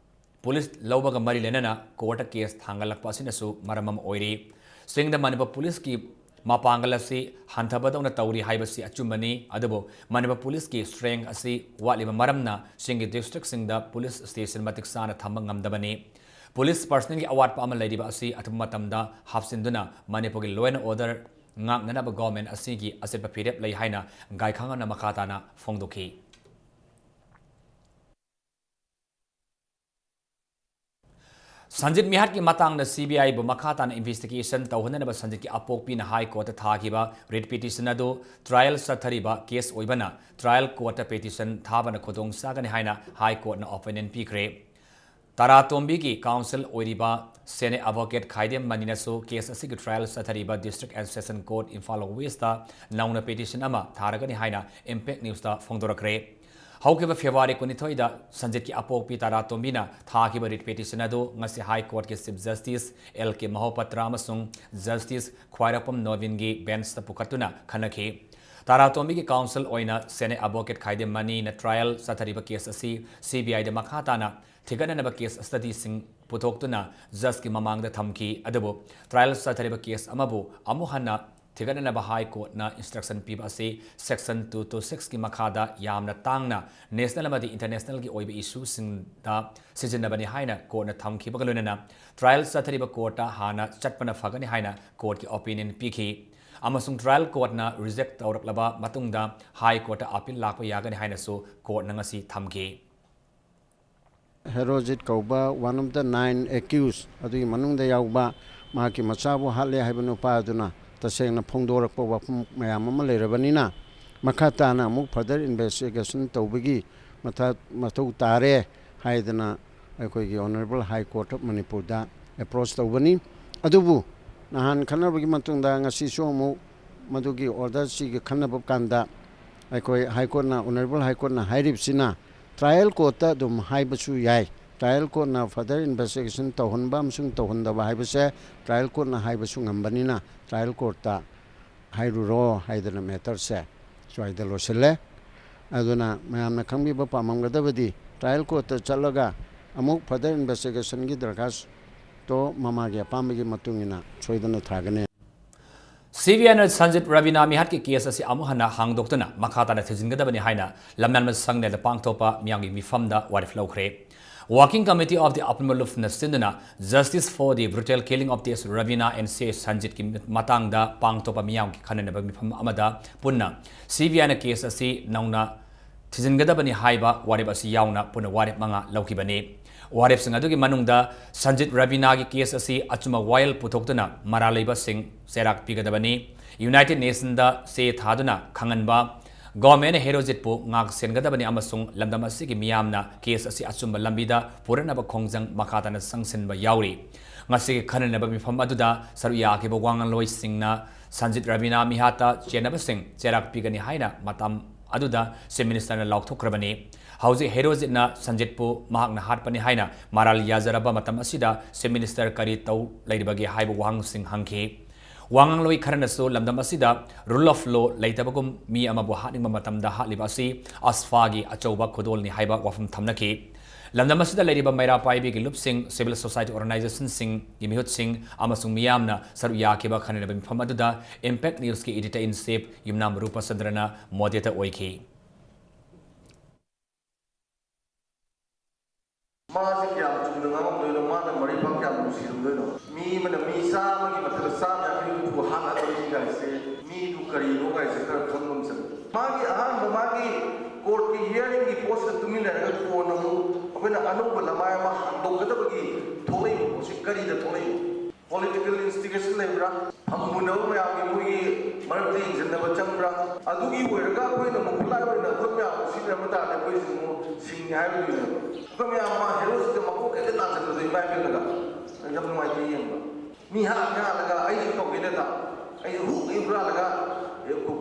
ꯄꯨꯂꯤꯁ ꯂꯧꯕꯒ ꯃꯔꯤ ꯂꯩꯅꯅ ꯀꯣꯔꯠꯇ ꯀꯦꯁ ꯊꯥꯡꯒꯠꯂꯛꯄ ꯑꯁꯤꯅꯁꯨ ꯃꯔꯝ ꯑꯃ ꯑꯣꯏꯔꯤ꯫ ꯆꯤꯡꯗ ꯃꯅꯤꯄꯨꯔ ꯄꯨꯂꯤꯁꯀꯤ ꯃꯄꯥꯡꯒꯜ ꯑꯁꯤ ꯍꯟꯊꯕꯗꯧꯅ ꯇꯧꯔꯤ ꯍꯥꯏꯕꯁꯤ ꯑꯆꯨꯝꯕꯅꯤ, ꯑꯗꯨꯕꯨ ꯃꯅꯤꯄꯨꯔ ꯄꯨꯂꯤꯁꯀꯤ ꯁ꯭ꯇꯔꯦꯡ ꯑꯁꯤ ꯋꯥꯠꯂꯤꯕ ꯃꯔꯝꯅ ꯆꯤꯡꯒꯤ ꯗꯤꯁꯇ꯭ꯔꯤꯛꯁꯤꯡꯗ ꯄꯨꯂꯤꯁ ꯁ꯭ꯇꯦꯁꯟ ꯃꯇꯤꯛ ꯆꯥꯅ ꯊꯝꯕ ꯉꯝꯗꯕꯅꯤ꯫ ꯄꯨꯂꯤꯁ ꯄꯔꯁꯅꯦꯜꯒꯤ ꯑꯋꯥꯠꯄ ꯑꯃ ꯂꯩꯔꯤꯕ ꯑꯁꯤ ꯑꯊꯨꯕ ꯃꯇꯝꯗ ꯍꯥꯞꯆꯤꯟꯗꯨꯅ ꯃꯅꯤꯄꯨꯔꯒꯤ law and order ꯉꯥꯛꯅꯅꯕ ꯒꯣꯚꯔꯟꯃꯦꯟꯠ ꯑꯁꯤꯒꯤ ꯑꯆꯦꯠꯄ ꯐꯤꯔꯦꯞ ꯂꯩ ꯍꯥꯏꯅ ꯒꯥꯏꯈꯥꯉꯝꯅ ꯃꯈꯥ ꯇꯥꯅ ꯐꯣꯡꯗꯣꯛꯈꯤ꯫ ꯁꯟꯖꯤꯠ ꯃꯤꯍꯥꯠꯀꯤ ꯃꯇꯥꯡꯗ ꯁꯤ ꯕꯤ ꯑꯥꯏꯕꯨ ꯃꯈꯥ ꯇꯥꯅ ꯏꯟꯚꯦꯁꯇꯤꯒꯦꯁꯟ ꯇꯧꯍꯟꯅꯅꯕ ꯁꯟꯖꯤꯠꯀꯤ ꯑꯄꯣꯛꯄꯤꯅ ꯍꯥꯏ ꯀꯣꯔꯠꯇ ꯊꯥꯈꯤꯕ ꯔꯤꯠ ꯄꯤꯇꯤꯁꯟ ꯑꯗꯨ ꯇ꯭ꯔꯥꯏꯌꯦꯜ ꯆꯠꯊꯔꯤꯕ ꯀꯦꯁ ꯑꯣꯏꯕꯅ ꯇ꯭ꯔꯥꯏꯌꯦꯜ ꯀꯣꯔꯠꯇ ꯄꯤꯇꯤꯁꯟ ꯊꯥꯕꯅ ꯈꯨꯗꯣꯡ ꯆꯥꯒꯅꯤ ꯍꯥꯏꯅ ꯍꯥꯏ ꯀꯣꯔꯠꯅ ꯑꯣꯄꯤꯅꯤꯌꯟ ꯄꯤꯈ꯭ꯔꯦ꯫ ꯇꯔꯥꯇꯣꯝꯕꯤꯒꯤ ꯀꯥꯎꯟꯁꯤꯜ ꯑꯣꯏꯔꯤꯕ ꯁꯦꯅꯦ ꯑꯦꯗꯚꯣꯀꯦꯠ ꯈꯥꯏꯗꯦꯝ ꯃꯅꯤꯅꯁꯨ ꯀꯦꯁ ꯑꯁꯤꯒꯤ ꯇ꯭ꯔꯥꯏꯌꯦꯜ ꯆꯠꯊꯔꯤꯕ district and session court Imphal west ꯅꯧꯅ ꯄꯤꯇꯤꯁꯟ ꯑꯃ ꯊꯥꯔꯒꯅꯤ ꯍꯥꯏꯅ ꯏꯝꯄꯦꯛ ꯅ꯭ꯌꯨꯁꯇ ꯐꯣꯡꯗꯣꯔꯛꯈ꯭ꯔꯦ꯫ ꯍꯧꯈꯤꯕ February ꯀꯨꯟꯅꯤꯊꯣꯏꯗ ꯁꯟꯖꯤꯠꯀꯤ ꯑꯄꯣꯛꯄꯤ ꯇꯥꯔꯥꯇꯣꯝꯕꯤꯅ ꯊꯥꯈꯤꯕ writ petition ꯑꯗꯨ ꯉꯁꯤ High Courtꯀꯤ Chief Justice L K Mohapatra ꯑꯃꯁꯨꯡ Justice ꯈ꯭ꯋꯥꯏꯔꯥꯛꯄꯝ ꯅꯣꯕꯤꯟꯒꯤ benchꯇ ꯄꯨꯈꯠꯇꯨꯅ ꯈꯟꯅꯈꯤ꯫ ꯇꯥꯔꯥꯇꯣꯝꯕꯤꯒꯤ counsel ꯑꯣꯏꯅ senior advocate ꯈꯥꯏꯗꯦꯝ ꯃꯅꯤꯅ trial ꯆꯠꯊꯔꯤꯕ case ꯑꯁꯤ CBIꯗ ꯃꯈꯥ ꯇꯥꯅ ꯊꯤꯒꯠꯅꯅꯕ case studyꯁꯤꯡ ꯄꯨꯊꯣꯛꯇꯨꯅ judgeꯀꯤ ꯃꯃꯥꯡꯗ ꯊꯝꯈꯤ꯫ ꯑꯗꯨꯕꯨ trial ꯆꯠꯊꯔꯤꯕ case ꯑꯃꯕꯨ ꯑꯃꯨꯛ ꯍꯟꯅ ꯊꯤꯒꯠꯅꯅꯕ High Courtꯅ instruction ꯄꯤꯕ ꯑꯁꯤ Section two two sixꯀꯤ ꯃꯈꯥꯗ ꯌꯥꯝꯅ ꯇꯥꯡꯅ national ꯑꯃꯗꯤ internationalꯒꯤ ꯑꯣꯏꯕ issueꯁꯤꯡꯗ ꯁꯤꯖꯤꯟꯅꯕꯅꯤ ꯍꯥꯏꯅ courtꯅ ꯊꯝꯈꯤꯕꯒ ꯂꯣꯏꯅꯅ trial ꯆꯠꯊꯔꯤꯕ courtꯇ ꯍꯥꯟꯅ ꯆꯠꯄꯅ ꯐꯒꯅꯤ ꯍꯥꯏꯅ courtꯀꯤ opinion ꯄꯤꯈꯤ꯫ ꯑꯃꯁꯨꯡ trial courtꯅ reject ꯇꯧꯔꯛꯂꯕ ꯃꯇꯨꯡꯗ High Courtꯇ appeal ꯂꯥꯛꯄ ꯌꯥꯒꯅꯤ ꯍꯥꯏꯅꯁꯨ courtꯅ ꯉꯁꯤ ꯊꯝꯈꯤ꯫ ꯍꯦꯔꯣꯖꯤꯠ ꯀꯧꯕ one of the nine accused ꯑꯗꯨꯒꯤ ꯃꯅꯨꯡꯗ ꯌꯥꯎꯕ ꯃꯍꯥꯛꯀꯤ ꯃꯆꯥꯕꯨ ꯍꯥꯠꯂꯦ ꯍꯥꯏꯕ ꯅꯨꯄꯥ ꯑꯗꯨꯅ ꯇꯁꯦꯡꯅ ꯐꯣꯡꯗꯣꯔꯛꯄ ꯋꯥꯐꯝ ꯃꯌꯥꯝ ꯑꯃ ꯂꯩꯔꯕꯅꯤꯅ, ꯃꯈꯥ ꯇꯥꯅ ꯑꯃꯨꯛ further investigation ꯇꯧꯕꯒꯤ ꯃꯊ- ꯃꯊꯧ ꯇꯥꯔꯦ ꯍꯥꯏꯗꯅ ꯑꯩꯈꯣꯏꯒꯤ Honourable High Court of ꯃꯅꯤꯄꯨꯔꯗ approach ꯇꯧꯕꯅꯤ꯫ ꯑꯗꯨꯕꯨ ꯅꯍꯥꯟ ꯈꯟꯅꯕꯒꯤ ꯃꯇꯨꯡꯗ ꯉꯁꯤꯁꯨ ꯑꯃꯨꯛ ꯃꯗꯨꯒꯤ orderꯁꯤꯒꯤ ꯈꯟꯅꯕ ꯀꯥꯟꯗ ꯑꯩꯈꯣꯏ High Courtꯅ, Honourable High Courtꯅ ꯍꯥꯏꯔꯤꯕꯁꯤꯅ trial courtꯇ ꯑꯗꯨꯝ ꯍꯥꯏꯕꯁꯨ ꯌꯥꯏ꯫ Trial courtꯅ further investigation ꯇꯧꯍꯟꯕ ꯑꯃꯁꯨꯡ ꯇꯧꯍꯟꯗꯕ ꯍꯥꯏꯕꯁꯦ trial courtꯅ ꯍꯥꯏꯕꯁꯨ ꯉꯝꯕꯅꯤꯅ trial courtꯇ ꯍꯥꯏꯔꯨꯔꯣ ꯍꯥꯏꯗꯅ matterꯁꯦ ꯁ꯭ꯋꯥꯏꯗ ꯂꯣꯏꯁꯤꯜꯂꯦ꯫ ꯑꯗꯨꯅ ꯃꯌꯥꯝꯅ ꯈꯪꯕꯤꯕ ꯄꯥꯝꯃꯝꯒꯗꯕꯗꯤ trial courtꯇ ꯆꯠꯂꯒ ꯑꯃꯨꯛ further investigationꯒꯤ ꯗꯔꯈꯥꯁꯇꯣ ꯃꯃꯥꯒꯤ ꯑꯄꯥꯝꯕꯒꯤ ꯃꯇꯨꯡ ꯏꯟꯅ ꯁꯣꯏꯗꯅ ꯊꯥꯒꯅꯤ꯫ CBIꯅ ꯁꯟꯖꯤꯠ ꯔꯕꯤꯅꯥ ꯃꯤꯍꯥꯠꯀꯤ case ꯑꯁꯤ ꯑꯃꯨꯛ ꯍꯟꯅ ꯍꯥꯡꯗꯣꯛꯇꯨꯅ ꯃꯈꯥ ꯇꯥꯅ ꯊꯤꯖꯤꯟꯒꯗꯕꯅꯤ ꯍꯥꯏꯅ ꯂꯝꯌꯥꯟꯕ ꯁꯪꯅꯦꯜꯗ ꯄꯥꯡꯊꯣꯛꯄ ꯃꯤꯌꯥꯝꯒꯤ ꯃꯤꯐꯝꯗ ꯋꯥꯔꯦꯞ ꯂꯧꯈ꯭ꯔꯦ꯫ Working Committee of the Upper Maluf ꯁꯤꯟꯗꯨꯅ Justice for the Brutal Killing of T S Ravina and C I Sanjitꯀꯤ ꯃꯇꯥꯡꯗ ꯄꯥꯡꯊꯣꯛꯄ ꯃꯤꯌꯥꯝꯒꯤ ꯈꯟꯅꯅꯕ ꯃꯤꯐꯝ ꯑꯃꯗ ꯄꯨꯟꯅ CBIꯅ case ꯑꯁꯤ ꯅꯧꯅ ꯊꯤꯖꯤꯟꯒꯗꯕꯅꯤ ꯍꯥꯏꯕ ꯋꯥꯔꯦꯞ ꯑꯁꯤ ꯌꯥꯎꯅ ꯄꯨꯟꯅ ꯋꯥꯔꯦꯞ ꯃꯉꯥ ꯂꯧꯈꯤꯕꯅꯤ꯫ ꯋꯥꯔꯦꯞꯁꯤꯡ ꯑꯗꯨꯒꯤ ꯃꯅꯨꯡꯗ ꯁꯟꯖꯤꯠ ꯔꯕꯤꯅꯥꯒꯤ case ꯑꯁꯤ ꯑꯆꯨꯝꯕ ꯋꯥꯌꯦꯜ ꯄꯨꯊꯣꯛꯇꯨꯅ ꯃꯔꯥꯜ ꯂꯩꯕꯁꯤꯡ ꯆꯩꯔꯥꯛ ꯄꯤꯒꯗꯕꯅꯤ꯫ United Nationꯗ ꯆꯦ ꯊꯥꯗꯨꯅ ꯈꯪꯍꯟꯕ, Governmentꯅ ꯍꯦꯔꯣꯖꯤꯠꯄꯨ ꯉꯥꯛ ꯁꯦꯟꯒꯗꯕꯅꯤ ꯑꯃꯁꯨꯡ ꯂꯝꯗꯝ ꯑꯁꯤꯒꯤ ꯃꯤꯌꯥꯝꯅ case ꯑꯁꯤ ꯑꯆꯨꯝꯕ ꯂꯝꯕꯤꯗ ꯄꯨꯔꯛꯅꯕ ꯈꯣꯡꯖꯪ ꯃꯈꯥ ꯇꯥꯅ ꯆꯪꯁꯤꯟꯕ ꯌꯥꯎꯔꯤ꯫ ꯉꯁꯤꯒꯤ ꯈꯟꯅꯅꯕ ꯃꯤꯐꯝ ꯑꯗꯨꯗ ꯁꯔꯨꯛ ꯌꯥꯈꯤꯕ ꯋꯥ ꯉꯥꯡꯂꯣꯏꯁꯤꯡꯅ ꯁꯟꯖꯤꯠ ꯔꯕꯤꯅꯥ ꯃꯤꯍꯥꯠꯇ ꯆꯦꯟꯅꯕꯁꯤꯡ ꯆꯩꯔꯥꯛ ꯄꯤꯒꯅꯤ ꯍꯥꯏꯅ ꯃꯇꯝ ꯑꯗꯨꯗ Chief Ministerꯅ ꯂꯥꯎꯊꯣꯛꯈ꯭ꯔꯕꯅꯤ꯫ ꯍꯧꯖꯤꯛ ꯍꯦꯔꯣꯖꯤꯠꯅ ꯁꯟꯖꯤꯠꯄꯨ ꯃꯍꯥꯛꯅ ꯍꯥꯠꯄꯅꯤ ꯍꯥꯏꯅ ꯃꯔꯥꯜ ꯌꯥꯖꯔꯕ ꯃꯇꯝ ꯑꯁꯤꯗ Chief Minister ꯀꯔꯤ ꯇꯧ ꯂꯩꯔꯤꯕꯒꯦ ꯍꯥꯏꯕ ꯋꯥꯍꯪꯁꯤꯡ ꯍꯪꯈꯤ꯫ ꯋꯥꯉꯥꯡꯂꯣꯏ ꯈꯔꯅꯁꯨ ꯂꯝꯗꯝ ꯑꯁꯤꯗ rule of law ꯂꯩꯇꯕꯒꯨꯝ ꯃꯤ ꯑꯃꯕꯨ ꯍꯥꯠꯅꯤꯡꯕ ꯃꯇꯝꯗ ꯍꯥꯠꯂꯤꯕ ꯑꯁꯤ ꯑꯁꯐꯥꯒꯤ ꯑꯆꯧꯕ ꯈꯨꯗꯣꯜꯅꯤ ꯍꯥꯏꯕ ꯋꯥꯐꯝ ꯊꯝꯅꯈꯤ꯫ ꯂꯝꯗꯝ ꯑꯁꯤꯗ ꯂꯩꯔꯤꯕ ꯃꯩꯔꯥ ꯄꯥꯏꯕꯤꯒꯤ ꯂꯨꯞꯁꯤꯡ, civil society organizationꯁꯤꯡꯒꯤ ꯃꯤꯍꯨꯠꯁꯤꯡ ꯑꯃꯁꯨꯡ ꯃꯤꯌꯥꯝꯅ ꯁꯔꯨꯛ ꯌꯥꯈꯤꯕ ꯈꯟꯅꯅꯕ ꯃꯤꯐꯝ ꯑꯗꯨꯗ Impact Newsꯀꯤ editor in chief Yumnam ꯔꯨꯄꯆꯟꯗ꯭ꯔꯅ moderator ꯑꯣꯏꯈꯤ꯫ ꯃꯥꯁꯦ ꯀꯌꯥꯝ ꯆꯨꯝꯅ ꯉꯥꯡꯉꯝꯗꯣꯏꯅꯣ, ꯃꯥꯅ ꯃꯔꯩꯕꯥꯛ ꯀꯌꯥꯝ ꯅꯨꯡꯁꯤꯔꯝꯗꯣꯏꯅꯣ? ꯃꯤ ꯑꯃꯅ ꯃꯤ ꯆꯥꯝꯃꯒꯤ ꯃꯊꯛꯇ ꯆꯥꯝꯃ ꯌꯥꯡꯈꯩ ꯍꯨꯝꯐꯨ ꯍꯥꯠꯂꯛꯑꯕ ꯃꯤ ꯀꯥꯏꯁꯦ, ꯃꯤꯗꯨ ꯀꯔꯤꯅꯣ ꯀꯥꯏꯁꯦ ꯈꯔ ꯈꯪꯕ ꯑꯃ ꯆꯪꯉꯤ꯫ ꯃꯥꯒꯤ ꯑꯍꯥꯟꯕ ꯃꯥꯒꯤ courtꯀꯤ hearingꯒꯤ postꯇ ꯇꯨꯃꯤꯟ ꯂꯩꯔꯒ ꯀꯣꯟꯅ ꯑꯃꯨꯛ ꯑꯩꯈꯣꯏꯅ ꯑꯅꯧꯕ ꯂꯃꯥꯏ ꯑꯃ ꯍꯥꯡꯗꯣꯛꯀꯗꯕꯒꯤ ꯊꯣꯛꯂꯛꯏꯕ ꯄꯣꯠꯁꯤ ꯀꯔꯤꯗ ꯊꯣꯛꯂꯛꯏꯅꯣ? Political instigation ꯂꯩꯕ꯭ꯔꯥ? ꯐꯝꯃꯨꯟꯅꯕ ꯃꯌꯥꯝꯒꯤ ꯃꯣꯏꯒꯤ ꯃꯔꯛꯇ ꯌꯦꯡꯁꯤꯟꯅꯕ ꯆꯪꯕ꯭ꯔꯥ? ꯑꯗꯨꯒꯤ ꯑꯣꯏꯔꯒ ꯑꯩꯈꯣꯏꯅ ꯑꯃꯨꯛ ꯈꯨꯠꯂꯥꯏ ꯑꯣꯏꯅ ꯑꯩꯈꯣꯏ ꯃꯌꯥꯝ ꯁꯤꯖꯤꯟꯅꯔꯝꯕ ꯇꯥꯔꯗꯤ ꯑꯩꯈꯣꯏꯁꯨ ꯑꯃꯨꯛ ꯁꯤꯡꯉꯦ ꯍꯥꯏꯔꯣꯏꯗꯣꯏꯅꯦꯕ꯫ ꯑꯩꯈꯣꯏ ꯃꯌꯥꯝ ꯑꯃ ꯍꯦꯔꯣꯁꯤꯗ ꯃꯀꯣꯛ ꯍꯦꯛꯇ ꯅꯥꯟꯁꯤꯟꯕꯗꯣ ꯏꯃꯥ ꯏꯕꯦꯝꯃꯒ ꯌꯥꯝ ꯅꯨꯡꯉꯥꯏꯇꯦ ꯌꯦꯡꯕ꯫ ꯃꯤ ꯍꯥꯠꯂ ꯍꯥꯠꯂꯒ ꯑꯩꯁꯨ ꯇꯧꯒꯦꯅꯦ ꯇ ꯑꯩꯁꯨ ꯍꯨꯛ ꯍꯦꯛ ꯍꯨꯔꯥꯜꯂꯒ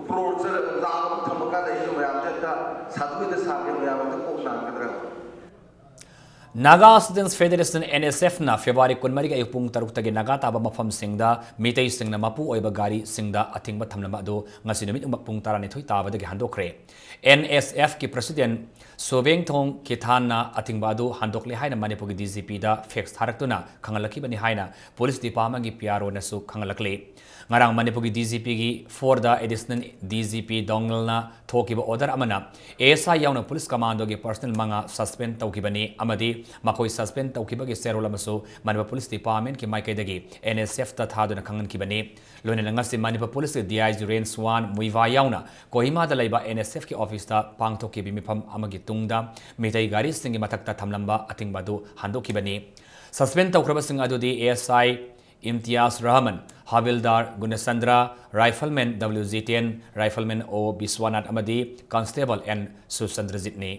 ꯀ꯭ꯔꯣꯔ ꯂꯥꯛ ꯑꯃ ꯊꯝꯃꯀꯥꯟꯗ ꯑꯩꯁꯨ ꯃꯌꯥꯝꯗ ꯍꯦꯛꯇ ꯁꯥꯗꯨ ꯍꯦꯛꯇ ꯁꯥꯒꯦ, ꯃꯌꯥꯝ ꯍꯦꯛꯇ ꯀꯣꯛ ꯅꯥꯟꯒꯗ꯭ꯔꯥ? Naga Students Federation, NSFꯅ February ꯀꯨꯟꯃꯔꯤꯒꯤ ꯑꯌꯨꯛ ꯄꯨꯡ ꯇꯔꯨꯛꯇꯒꯤ ꯅꯥꯒꯥ ꯇꯥꯕ ꯃꯐꯝꯁꯤꯡꯗ ꯃꯤꯇꯩꯁꯤꯡꯅ ꯃꯄꯨ ꯑꯣꯏꯕ ꯒꯥꯔꯤꯁꯤꯡꯗ ꯑꯊꯤꯡꯕ ꯊꯝꯂꯝꯕ ꯑꯗꯨ ꯉꯁꯤ ꯅꯨꯃꯤꯠ ꯌꯨꯡꯕ ꯄꯨꯡ ꯇꯔꯥꯅꯤꯊꯣꯏ ꯇꯥꯕꯗꯒꯤ ꯍꯟꯗꯣꯛꯈ꯭ꯔꯦ꯫ NSFꯀꯤ president ꯁꯣꯕꯦꯡꯊꯣꯡ ꯈꯤꯊꯥꯟꯅ ꯑꯊꯤꯡꯕ ꯑꯗꯨ ꯍꯟꯗꯣꯛꯂꯦ ꯍꯥꯏꯅ ꯃꯅꯤꯄꯨꯔꯒꯤ DGPꯗ fax ꯊꯥꯔꯛꯇꯨꯅ ꯈꯪꯍꯜꯂꯛꯈꯤꯕꯅꯤ ꯍꯥꯏꯅ police departmentꯀꯤ PROꯅꯁꯨ ꯈꯪꯍꯜꯂꯛꯂꯤ꯫ ꯉꯔꯥꯡ ꯃꯅꯤꯄꯨꯔꯒꯤ DGPꯒꯤ fourꯗ additional DGP ꯗꯣꯡꯉꯦꯜꯅ ꯊꯣꯛꯈꯤꯕ order ꯑꯃꯅ ASI ꯌꯥꯎꯅ police commandoꯒꯤ personnel ꯃꯉꯥ suspend ꯇꯧꯈꯤꯕꯅꯤ ꯑꯃꯗꯤ ꯃꯈꯣꯏ suspend ꯇꯧꯈꯤꯕꯒꯤ ꯆꯦꯔꯣꯜ ꯑꯃꯁꯨ ꯃꯅꯤꯄꯨꯔ police departmentꯀꯤ ꯃꯥꯏꯀꯩꯗꯒꯤ NSFꯇ ꯊꯥꯗꯨꯅ ꯈꯪꯍꯟꯈꯤꯕꯅꯤ꯫ ꯂꯣꯏꯅꯅ ꯉꯁꯤ ꯃꯅꯤꯄꯨꯔ policeꯀꯤ DIG ꯔꯦꯟꯁ ꯋꯥꯟ ꯃꯨꯏꯚꯥ ꯌꯥꯎꯅ ꯀꯣꯍꯤꯃꯥꯗ ꯂꯩꯕ NSFꯀꯤ officeꯇ ꯄꯥꯡꯊꯣꯛꯈꯤꯕ ꯃꯤꯐꯝ ꯑꯃꯒꯤ ꯇꯨꯡꯗ ꯃꯤꯇꯩ ꯒꯥꯔꯤꯁꯤꯡꯒꯤ ꯃꯊꯛꯇ ꯊꯝꯂꯝꯕ ꯑꯊꯤꯡꯕ ꯑꯗꯨ ꯍꯟꯗꯣꯛꯈꯤꯕꯅꯤ꯫ Suspend ꯇꯧꯈ꯭ꯔꯕꯁꯤꯡ ꯑꯗꯨꯗꯤ ASI ꯏꯝꯇꯤꯌꯥꯖ Rahman, ꯍꯥꯕꯤꯜꯗꯥꯔ ꯒꯨꯅꯆꯟꯗ꯭ꯔ, rifleman W Jiten, rifleman O Vishwanath ꯑꯃꯗꯤ constable N ꯁꯨꯆꯟꯗ꯭ꯔꯖꯤꯠꯅꯤ꯫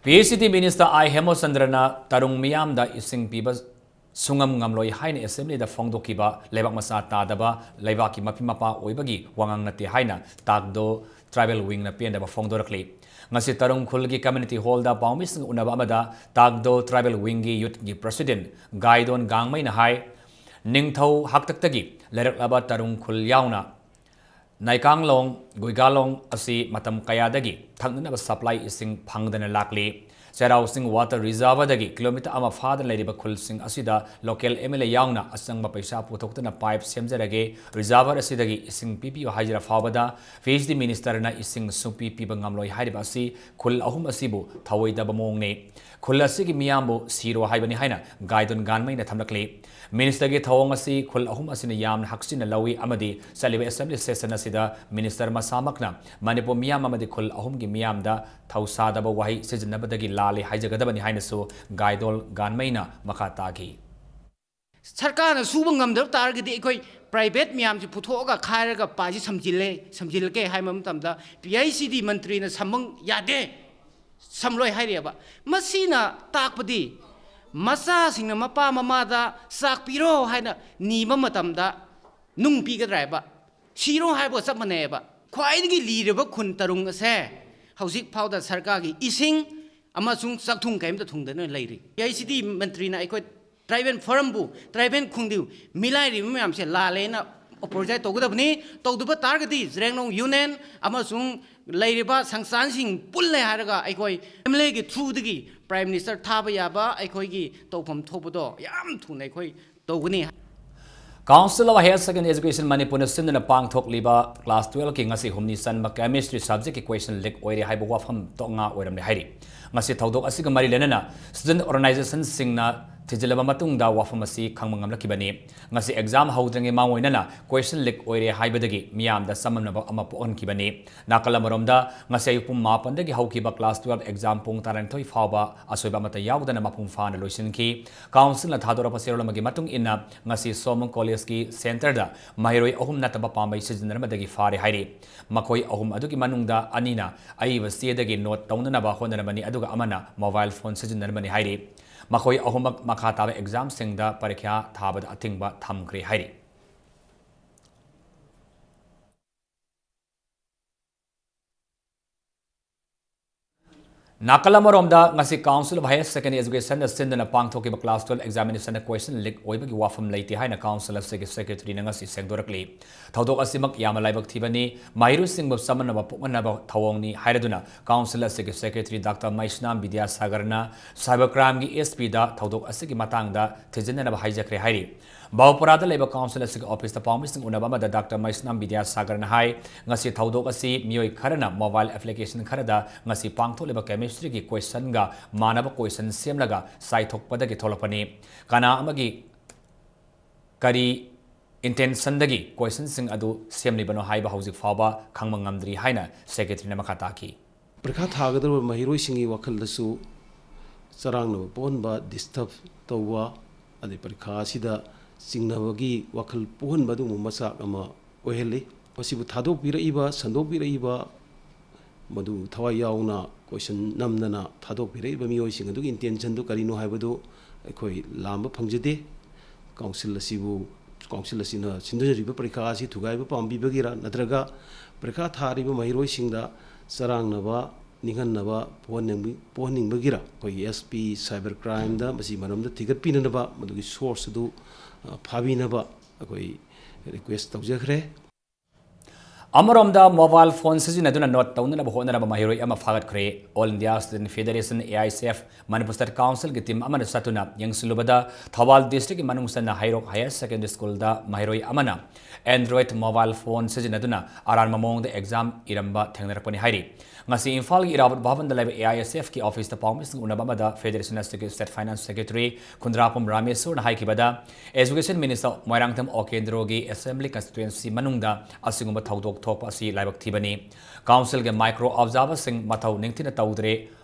PHED minister I ꯍꯦꯃꯆꯟꯗ꯭ꯔꯅ ꯇꯔꯨꯡ ꯃꯤꯌꯥꯝꯗ ꯏꯁꯤꯡ ꯄꯤꯕ ꯁꯨꯡꯉꯝ ꯉꯝꯂꯣꯏ ꯍꯥꯏꯅ ꯑꯦꯁꯦꯝꯕ꯭ꯂꯤꯗ ꯐꯣꯡꯗꯣꯛꯈꯤꯕ ꯂꯩꯕꯥꯛ ꯃꯆꯥ ꯇꯥꯗꯕ, ꯂꯩꯕꯥꯛꯀꯤ ꯃꯄꯤ ꯃꯄꯥ ꯑꯣꯏꯕꯒꯤ ꯋꯥꯉꯥꯡ ꯅꯠꯇꯦ ꯍꯥꯏꯅ ꯇꯥꯛꯗꯣ ꯇ꯭ꯔꯥꯏꯕꯦꯜ ꯋꯤꯡꯅ ꯄꯦꯟꯗꯕ ꯐꯣꯡꯗꯣꯔꯛꯂꯤ꯫ ꯉꯁꯤ ꯇꯔꯨꯡ ꯈꯨꯜꯒꯤ ꯀꯝꯃ꯭ꯌꯨꯅꯤꯇꯤ ꯍꯣꯜꯗ ꯄꯥꯎꯃꯤꯁꯤꯡꯒ ꯎꯅꯕ ꯑꯃꯗ ꯇꯥꯛꯗꯣ ꯇ꯭ꯔꯥꯏꯕꯦꯜ ꯋꯤꯡꯒꯤ ꯌꯨꯠꯀꯤ ꯄ꯭ꯔꯁꯤꯗꯦꯟꯠ ꯒꯥꯏꯗꯣꯟ ꯒꯥꯡꯃꯩꯅ ꯍꯥꯏ, ꯅꯤꯡꯊꯧ ꯍꯥꯛꯇꯛꯇꯒꯤ ꯂꯩꯔꯛꯂꯕ ꯇꯔꯨꯡ ꯈꯨꯜ ꯌꯥꯎꯅ ꯅꯥꯏꯀꯥꯡꯂꯣꯡ, ꯒꯨꯏꯒꯥꯂꯣꯡ ꯑꯁꯤ ꯃꯇꯝ ꯀꯌꯥꯗꯒꯤ ꯊꯛꯅꯅꯕ ꯁꯄ꯭ꯂꯥꯏ ꯏꯁꯤꯡ ꯐꯪꯗꯅ ꯂꯥꯛꯂꯤ꯫ ꯆꯩꯔꯥꯎ ꯆꯤꯡ ꯋꯥꯇꯔ ꯔꯤꯖꯥꯔꯚꯔꯗꯒꯤ ꯀꯤꯂꯣꯃꯤꯇꯔ ꯑꯃ ꯐꯥꯗꯅ ꯂꯩꯔꯤꯕ ꯈꯨꯜꯁꯤꯡ ꯑꯁꯤꯗ ꯂꯣꯀꯦꯜ ꯑꯦꯝ ꯑꯦꯜ ꯑꯦ ꯌꯥꯎꯅ ꯑꯆꯪꯕ ꯄꯩꯁꯥ ꯄꯨꯊꯣꯛꯇꯨꯅ ꯄꯥꯏꯞ ꯁꯦꯝꯖꯔꯒꯦ, ꯔꯤꯖꯥꯔꯚꯔ ꯑꯁꯤꯗꯒꯤ ꯏꯁꯤꯡ ꯄꯤꯕꯤꯌꯨ ꯍꯥꯏꯖꯔ ꯐꯥꯎꯕꯗ ꯄꯤ ꯑꯩꯆ ꯗꯤ ꯃꯤꯅꯤꯁꯇꯔꯅ ꯏꯁꯤꯡ ꯁꯨꯡꯄꯤ ꯄꯤꯕ ꯉꯝꯂꯣꯏ ꯍꯥꯏꯔꯤꯕ ꯑꯁꯤ ꯈꯨꯜ ꯑꯍꯨꯝ ꯑꯁꯤꯕꯨ ꯊꯑꯣꯏꯗꯕ ꯃꯑꯣꯡꯅꯤ꯫ ꯈꯨꯜ ꯑꯁꯤꯒꯤ ꯃꯤꯌꯥꯝꯕꯨ ꯁꯤꯔꯣ ꯍꯥꯏꯕꯅꯤ ꯍꯥꯏꯅ ꯒꯥꯏꯗꯣꯟ ꯒꯥꯟꯃꯩꯅ ꯊꯝꯂꯛꯂꯤ꯫ ꯃꯤꯅꯤꯁꯇꯔꯒꯤ ꯊꯧꯑꯣꯡ ꯑꯁꯤ ꯈꯨꯜ ꯑꯍꯨꯝ ꯑꯁꯤꯅ ꯌꯥꯝꯅ ꯍꯛꯆꯤꯟꯅ ꯂꯧꯏ ꯑꯃꯗꯤ ꯆꯠꯂꯤꯕ ꯑꯦꯁꯦꯝꯕ꯭ꯂꯤ ꯁꯦꯁꯟ ꯑꯁꯤꯗ ꯃꯤꯅꯤꯁꯇꯔ ꯃꯁꯥꯃꯛꯅ ꯃꯅꯤꯄꯨꯔ ꯃꯤꯌꯥꯝ ꯑꯃꯗꯤ ꯈꯨꯜ ꯑꯍꯨꯝꯒꯤ ꯃꯤꯌꯥꯝꯗ ꯊꯧꯁꯥꯗꯕ ꯋꯥꯍꯩ ꯁꯤꯖꯤꯟꯅꯕꯗꯒꯤ ꯂꯥꯜꯂꯤ ꯍꯥꯏꯖꯒꯗꯕꯅꯤ ꯍꯥꯏꯅꯁꯨ ꯒꯥꯏꯗꯣꯟ ꯒꯥꯟꯃꯩꯅ ꯃꯈꯥ ꯇꯥꯈꯤ꯫ ꯁꯔꯀꯥꯔꯅ ꯁꯨꯕ ꯉꯝꯗꯕ ꯇꯥꯔꯒꯗꯤ ꯑꯩꯈꯣꯏ ꯄ꯭ꯔꯥꯏꯚꯦꯠ ꯃꯌꯥꯝꯁꯤ ꯄꯨꯊꯣꯛꯑꯒ ꯈꯥꯏꯔꯒ ꯄꯥꯁꯤ ꯁꯝꯖꯤꯜꯂꯦ, ꯁꯝꯖꯤꯜꯂꯒꯦ ꯍꯥꯏꯕ ꯃꯇꯝꯗ ꯄꯤ ꯑꯩꯆ ꯗꯤ ꯃꯟꯇ꯭ꯔꯤꯅ ꯁꯝꯕ ꯌꯥꯗꯦ, ꯁꯝꯂꯣꯏ ꯍꯥꯏꯔꯤꯑꯕ꯫ ꯃꯁꯤꯅ ꯇꯥꯛꯄꯗꯤ ꯃꯆꯥꯁꯤꯡꯅ ꯃꯄꯥ ꯃꯃꯥꯗ ꯆꯥꯛ ꯄꯤꯔꯣ ꯍꯥꯏꯅ ꯅꯤꯕ ꯃꯇꯝꯗ ꯅꯨꯡ ꯄꯤꯒꯗ꯭ꯔꯥ ꯍꯥꯏꯕ, ꯁꯤꯔꯣ ꯍꯥꯏꯕꯒ ꯆꯞ ꯃꯥꯟꯅꯩꯑꯕ꯫ ꯈ꯭ꯋꯥꯏꯗꯒꯤ ꯂꯤꯔꯕ ꯈꯨꯟ ꯇꯔꯨꯡ ꯑꯁꯦ ꯍꯧꯖꯤꯛ ꯐꯥꯎꯗ ꯁꯔꯀꯥꯔꯒꯤ ꯏꯁꯤꯡ ꯑꯃꯁꯨꯡ ꯆꯥꯛꯊꯨꯡ ꯀꯔꯤꯝꯇ ꯊꯨꯡꯗꯅ ꯂꯩꯔꯤ꯫ ꯄꯤ ꯑꯩꯆ ꯗꯤ ꯃꯟꯇ꯭ꯔꯤꯅ ꯑꯩꯈꯣꯏ ꯇ꯭ꯔꯥꯏꯕꯦꯜ ꯐꯣꯔꯝꯕꯨ, ꯇ꯭ꯔꯥꯏꯕꯦꯜ ꯈꯨꯟꯗꯤꯕꯨ, ꯃꯤꯂꯥꯏꯔꯤꯕ ꯃꯌꯥꯝꯁꯦ ꯂꯥꯜꯂꯦꯅ ꯑꯣꯄꯣꯖꯥꯏꯠ ꯇꯧꯒꯗꯕꯅꯤ꯫ ꯇꯧꯗꯕ ꯇꯥꯔꯒꯗꯤ ꯖꯔꯦꯡꯅꯣꯡ ꯌꯨꯅꯤꯌꯟ ꯑꯃꯁꯨꯡ ꯂꯩꯔꯤꯕ ꯁꯪꯁꯊꯥꯟꯁꯤꯡ ꯄꯨꯜꯂꯦ ꯍꯥꯏꯔꯒ ꯑꯩꯈꯣꯏ ꯑꯦꯝ ꯑꯦꯜ ꯑꯦꯒꯤ ꯊ꯭ꯔꯨꯗꯒꯤ ꯄ꯭ꯔꯥꯏꯝ ꯃꯤꯅꯤꯁꯇꯔ ꯊꯥꯕ ꯌꯥꯕ ꯑꯩꯈꯣꯏꯒꯤ ꯇꯧꯐꯝ ꯊꯣꯛꯄꯗꯣ ꯌꯥꯝ ꯊꯨꯅ ꯑꯩꯈꯣꯏ ꯇꯧꯒꯅꯤ꯫ Council of Higher Secondary Education ꯃꯅꯤꯄꯨꯔꯅ ꯁꯤꯟꯗꯨꯅ ꯄꯥꯡꯊꯣꯛꯂꯤꯕ ꯀ꯭ꯂꯥꯁ ꯇꯨꯋꯦꯜꯐꯀꯤ ꯉꯁꯤ ꯍꯨꯝꯅꯤ ꯆꯟꯕ ꯀꯦꯃꯤꯁꯇ꯭ꯔꯤ ꯁꯕꯖꯦꯛꯀꯤ ꯀꯣꯏꯁꯟ ꯂꯤꯛ ꯑꯣꯏꯔꯦ ꯍꯥꯏꯕ ꯋꯥꯐꯝ ꯇꯣꯉꯥ ꯑꯣꯏꯔꯝꯂꯦ ꯍꯥꯏꯔꯤ꯫ ꯉꯁꯤ ꯊꯧꯗꯣꯛ ꯑꯁꯤꯒ ꯃꯔꯤ ꯂꯩꯅꯅ ꯁ꯭ꯇꯨꯗꯦꯟꯠ ꯑꯣꯔꯒꯅꯥꯏꯖꯦꯁꯟꯁꯤꯡꯅ ꯊꯤꯖꯤꯜꯂꯕ ꯃꯇꯨꯡꯗ ꯋꯥꯐꯝ ꯑꯁꯤ ꯈꯪꯕ ꯉꯝꯂꯛꯈꯤꯕꯅꯤ꯫ ꯉꯁꯤ ꯑꯦꯛꯖꯥꯝ ꯍꯧꯗ꯭ꯔꯤꯉꯩ ꯃꯥꯡꯑꯣꯏꯅꯅ ꯀꯣꯏꯁꯟ ꯂꯤꯛ ꯑꯣꯏꯔꯦ ꯍꯥꯏꯕꯗꯒꯤ ꯃꯤꯌꯥꯝꯗ ꯆꯃꯝꯅꯕ ꯑꯃ ꯄꯣꯛꯍꯟꯈꯤꯕꯅꯤ꯫ ꯅꯥꯀꯜ ꯑꯃꯔꯣꯝꯗ, ꯉꯁꯤ ꯑꯌꯨꯛ ꯄꯨꯡ ꯃꯥꯄꯟꯗꯒꯤ ꯍꯧꯈꯤꯕ ꯀ꯭ꯂꯥꯁ ꯇꯨꯋꯦꯜꯐ ꯑꯦꯛꯖꯥꯝ ꯄꯨꯡ ꯇꯔꯥꯅꯤꯊꯣꯏ ꯐꯥꯎꯕ ꯑꯁꯣꯏꯕ ꯑꯃꯠꯇ ꯌꯥꯎꯗꯅ ꯃꯄꯨꯡ ꯐꯥꯅ ꯂꯣꯏꯁꯤꯟꯈꯤ꯫ ꯀꯥꯎꯟꯁꯤꯜꯅ ꯊꯥꯗꯣꯔꯛꯄ ꯆꯦꯔꯣꯜ ꯑꯃꯒꯤ ꯃꯇꯨꯡ ꯏꯟꯅ, ꯉꯁꯤ ꯁꯣꯃꯪ ꯀꯣꯂꯦꯖꯀꯤ ꯁꯦꯟꯇꯔꯗ ꯃꯍꯩꯔꯣꯏ ꯑꯍꯨꯝ ꯅꯠꯇꯕ ꯄꯥꯝꯕꯩ ꯁꯤꯖꯤꯟꯅꯔꯝꯕꯗꯒꯤ ꯐꯥꯔꯦ ꯍꯥꯏꯔꯤ꯫ ꯃꯈꯣꯏ ꯑꯍꯨꯝ ꯑꯗꯨꯒꯤ ꯃꯅꯨꯡꯗ ꯑꯅꯤꯅ ꯑꯏꯕ ꯆꯦꯗꯒꯤ ꯅꯣꯠ ꯇꯧꯅꯅꯕ ꯍꯣꯠꯅꯔꯝꯕꯅꯤ, ꯑꯗꯨꯒ ꯑꯃꯅ ꯃꯣꯕꯥꯏꯜ ꯐꯣꯟ ꯁꯤꯖꯤꯟꯅꯔꯝꯕꯅꯤ ꯍꯥꯏꯔꯤ꯫ ꯃꯈꯣꯏ ꯑꯍꯨꯝꯃꯛ ꯃꯈꯥ ꯇꯥꯕ ꯑꯦꯛꯖꯥꯝꯁꯤꯡꯗ ꯄꯔꯤꯈ꯭ꯌꯥ ꯊꯥꯕꯗ ꯑꯊꯤꯡꯕ ꯊꯝꯈ꯭ꯔꯦ ꯍꯥꯏꯔꯤ꯫ ꯅꯥꯀꯜ ꯑꯃꯔꯣꯝꯗ, ꯉꯁꯤ Council of Higher Secondary Educationꯅ ꯁꯤꯟꯗꯨꯅ ꯄꯥꯡꯊꯣꯛꯈꯤꯕ class twelve examinationꯗ question leak ꯑꯣꯏꯕꯒꯤ ꯋꯥꯐꯝ ꯂꯩꯇꯦ ꯍꯥꯏꯅ Council ꯑꯁꯤꯒꯤ Secretaryꯅ ꯉꯁꯤ ꯁꯦꯡꯗꯣꯔꯛꯂꯤ꯫ ꯊꯧꯗꯣꯛ ꯑꯁꯤꯃꯛ ꯌꯥꯝꯅ ꯂꯥꯏꯕꯛ ꯊꯤꯕꯅꯤ, ꯃꯍꯩꯔꯣꯏꯁꯤꯡꯕꯨ ꯆꯃꯝꯅꯕ ꯄꯣꯛꯍꯟꯅꯕ ꯊꯧꯑꯣꯡꯅꯤ ꯍꯥꯏꯔꯗꯨꯅ Council ꯑꯁꯤꯒꯤ Secretary Doctor ꯃꯩꯁꯅꯥꯝ ꯕꯤꯗ꯭ꯌꯥꯁꯥꯒꯔꯅ Cyber Crimeꯒꯤ SP ꯗ ꯊꯧꯗꯣꯛ ꯑꯁꯤꯒꯤ ꯃꯇꯥꯡꯗ ꯊꯤꯖꯤꯟꯅꯅꯕ ꯍꯥꯏꯖꯈ꯭ꯔꯦ ꯍꯥꯏꯔꯤ꯫ ꯕꯥꯎꯄꯨꯔꯥꯗ ꯂꯩꯕ Council ꯑꯁꯤꯒꯤ officeꯇ ꯄꯥꯎꯃꯤꯁꯤꯡ ꯎꯅꯕ ꯑꯃꯗ Doctor ꯃꯩꯁꯅꯥꯝ ꯕꯤꯗ꯭ꯌꯥꯁꯥꯒꯔꯅ ꯍꯥꯏ, ꯉꯁꯤ ꯊꯧꯗꯣꯛ ꯑꯁꯤ ꯃꯤꯑꯣꯏ ꯈꯔꯅ mobile application ꯈꯔꯗ ꯉꯁꯤ ꯄꯥꯡꯊꯣꯛꯂꯤꯕ chemistryꯒꯤ questionꯒ ꯃꯥꯟꯅꯕ question ꯁꯦꯝꯂꯒ ꯆꯥꯏꯊꯣꯛꯄꯗꯒꯤ ꯊꯣꯛꯂꯛꯄꯅꯤ꯫ ꯀꯅꯥ ꯑꯃꯒꯤ ꯀꯔꯤ intentionꯗꯒꯤ questionꯁꯤꯡ ꯑꯗꯨ ꯁꯦꯝꯂꯤꯕꯅꯣ ꯍꯥꯏꯕ ꯍꯧꯖꯤꯛ ꯐꯥꯎꯕ ꯈꯪꯕ ꯉꯝꯗ꯭ꯔꯤ ꯍꯥꯏꯅ Secretaryꯅ ꯃꯈꯥ ꯇꯥꯈꯤ꯫ ꯄꯔꯤꯈꯥ ꯊꯥꯒꯗꯧꯔꯤꯕ ꯃꯍꯩꯔꯣꯏꯁꯤꯡꯒꯤ ꯋꯥꯈꯜꯗꯁꯨ ꯆꯔꯥꯡꯅꯕ ꯄꯣꯛꯍꯟꯕ, disturb ꯇꯧꯕ, ꯑꯗꯩ ꯄꯔꯤꯈꯥ ꯑꯁꯤꯗ ꯆꯤꯡꯅꯕꯒꯤ ꯋꯥꯈꯜ ꯄꯣꯛꯍꯟꯕ ꯑꯗꯨꯒꯨꯝꯕ ꯃꯆꯥꯛ ꯑꯃ ꯑꯣꯏꯍꯜꯂꯤ꯫ ꯃꯁꯤꯕꯨ ꯊꯥꯗꯣꯛꯄꯤꯔꯛꯏꯕ, ꯁꯟꯗꯣꯛꯄꯤꯔꯛꯏꯕ ꯃꯗꯨ ꯊꯋꯥꯏ ꯌꯥꯎꯅ question ꯅꯝꯗꯅ ꯊꯥꯗꯣꯛꯄꯤꯔꯛꯏꯕ ꯃꯤꯑꯣꯏꯁꯤꯡ ꯑꯗꯨꯒꯤ intentionꯗꯨ ꯀꯔꯤꯅꯣ ꯍꯥꯏꯕꯗꯨ ꯑꯩꯈꯣꯏ ꯂꯥꯝꯕ ꯐꯪꯖꯗꯦ꯫ Council ꯑꯁꯤꯕꯨ, Council ꯑꯁꯤꯅ ꯁꯤꯟꯗꯣꯛꯆꯔꯤꯕ ꯄꯔꯤꯈꯥ ꯑꯁꯤ ꯊꯨꯒꯥꯏꯕ ꯄꯥꯝꯕꯤꯕꯒꯤꯔ, ꯅꯠꯇ꯭ꯔꯒ ꯄꯔꯤꯈꯥ ꯊꯥꯔꯤꯕ ꯃꯍꯩꯔꯣꯏꯁꯤꯡꯗ ꯆꯔꯥꯡꯅꯕ, ꯅꯤꯡꯍꯟꯅꯕ ꯄꯣꯛꯍꯟꯅꯤꯡꯕꯤ-, ꯄꯣꯛꯍꯟꯅꯤꯡꯕꯒꯤꯔ? ꯑꯩꯈꯣꯏꯒꯤ SP Cyber Crimeꯗ ꯃꯁꯤ ꯃꯔꯝꯗ ꯊꯤꯒꯠꯄꯤꯅꯅꯕ, ꯃꯗꯨꯒꯤ source ꯑꯗꯨ, ꯑ, ꯐꯥꯕꯤꯅꯕ ꯑꯩꯈꯣꯏ request ꯇꯧꯖꯈ꯭ꯔꯦ꯫ ꯑꯃꯔꯣꯝꯗ, mobile phone ꯁꯤꯖꯤꯟꯅꯗꯨꯅ note ꯇꯧꯅꯅꯕ ꯍꯣꯠꯅꯔꯕ ꯃꯍꯩꯔꯣꯏ ꯑꯃ ꯐꯥꯒꯠꯈ꯭ꯔꯦ꯫ All India Student Federation, AISF, Manipur State Councilꯒꯤ team ꯑꯃꯅ ꯆꯠꯇꯨꯅ ꯌꯦꯡꯁꯤꯜꯂꯨꯕꯗ, ꯊꯧꯕꯥꯜ districtꯀꯤ ꯃꯅꯨꯡ ꯆꯟꯅ ꯍꯩꯔꯣꯛ Higher Secondary Schoolꯗ ꯃꯍꯩꯔꯣꯏ ꯑꯃꯅ Android mobile phone ꯁꯤꯖꯤꯟꯅꯗꯨꯅ ꯑꯔꯥꯟꯕ ꯃꯑꯣꯡꯗ exam ꯏꯔꯝꯕ ꯊꯦꯡꯅꯔꯛꯄꯅꯤ ꯍꯥꯏꯔꯤ꯫ ꯉꯁꯤ ꯏꯝꯐꯥꯜꯒꯤ ꯏꯔꯥꯕꯣꯠ ꯚꯕꯟꯗ ꯂꯩꯕ AISFꯀꯤ officeꯇ ꯄꯥꯎꯃꯤꯁꯤꯡ ꯎꯅꯕ ꯑꯃꯗ Federation ꯑꯁꯤꯒꯤ State Finance Secretary ꯈꯨꯟꯗ꯭ꯔꯥꯄꯝ ꯔꯥꯃꯦꯁꯣꯔꯅ ꯍꯥꯏꯈꯤꯕꯗ, Education Minister Moirangthem ꯑꯣꯀꯦꯟꯗ꯭ꯔꯣꯒꯤ Assembly Constituency ꯃꯅꯨꯡꯗ ꯑꯁꯤꯒꯨꯝꯕ ꯊꯧꯗꯣꯛ ꯊꯣꯛꯄ ꯑꯁꯤ ꯂꯥꯏꯕꯛ ꯊꯤꯕꯅꯤ꯫ Councilꯒꯤ micro observerꯁꯤꯡ ꯃꯊꯧ ꯅꯤꯡꯊꯤꯅ ꯇꯧꯗ꯭ꯔꯦ,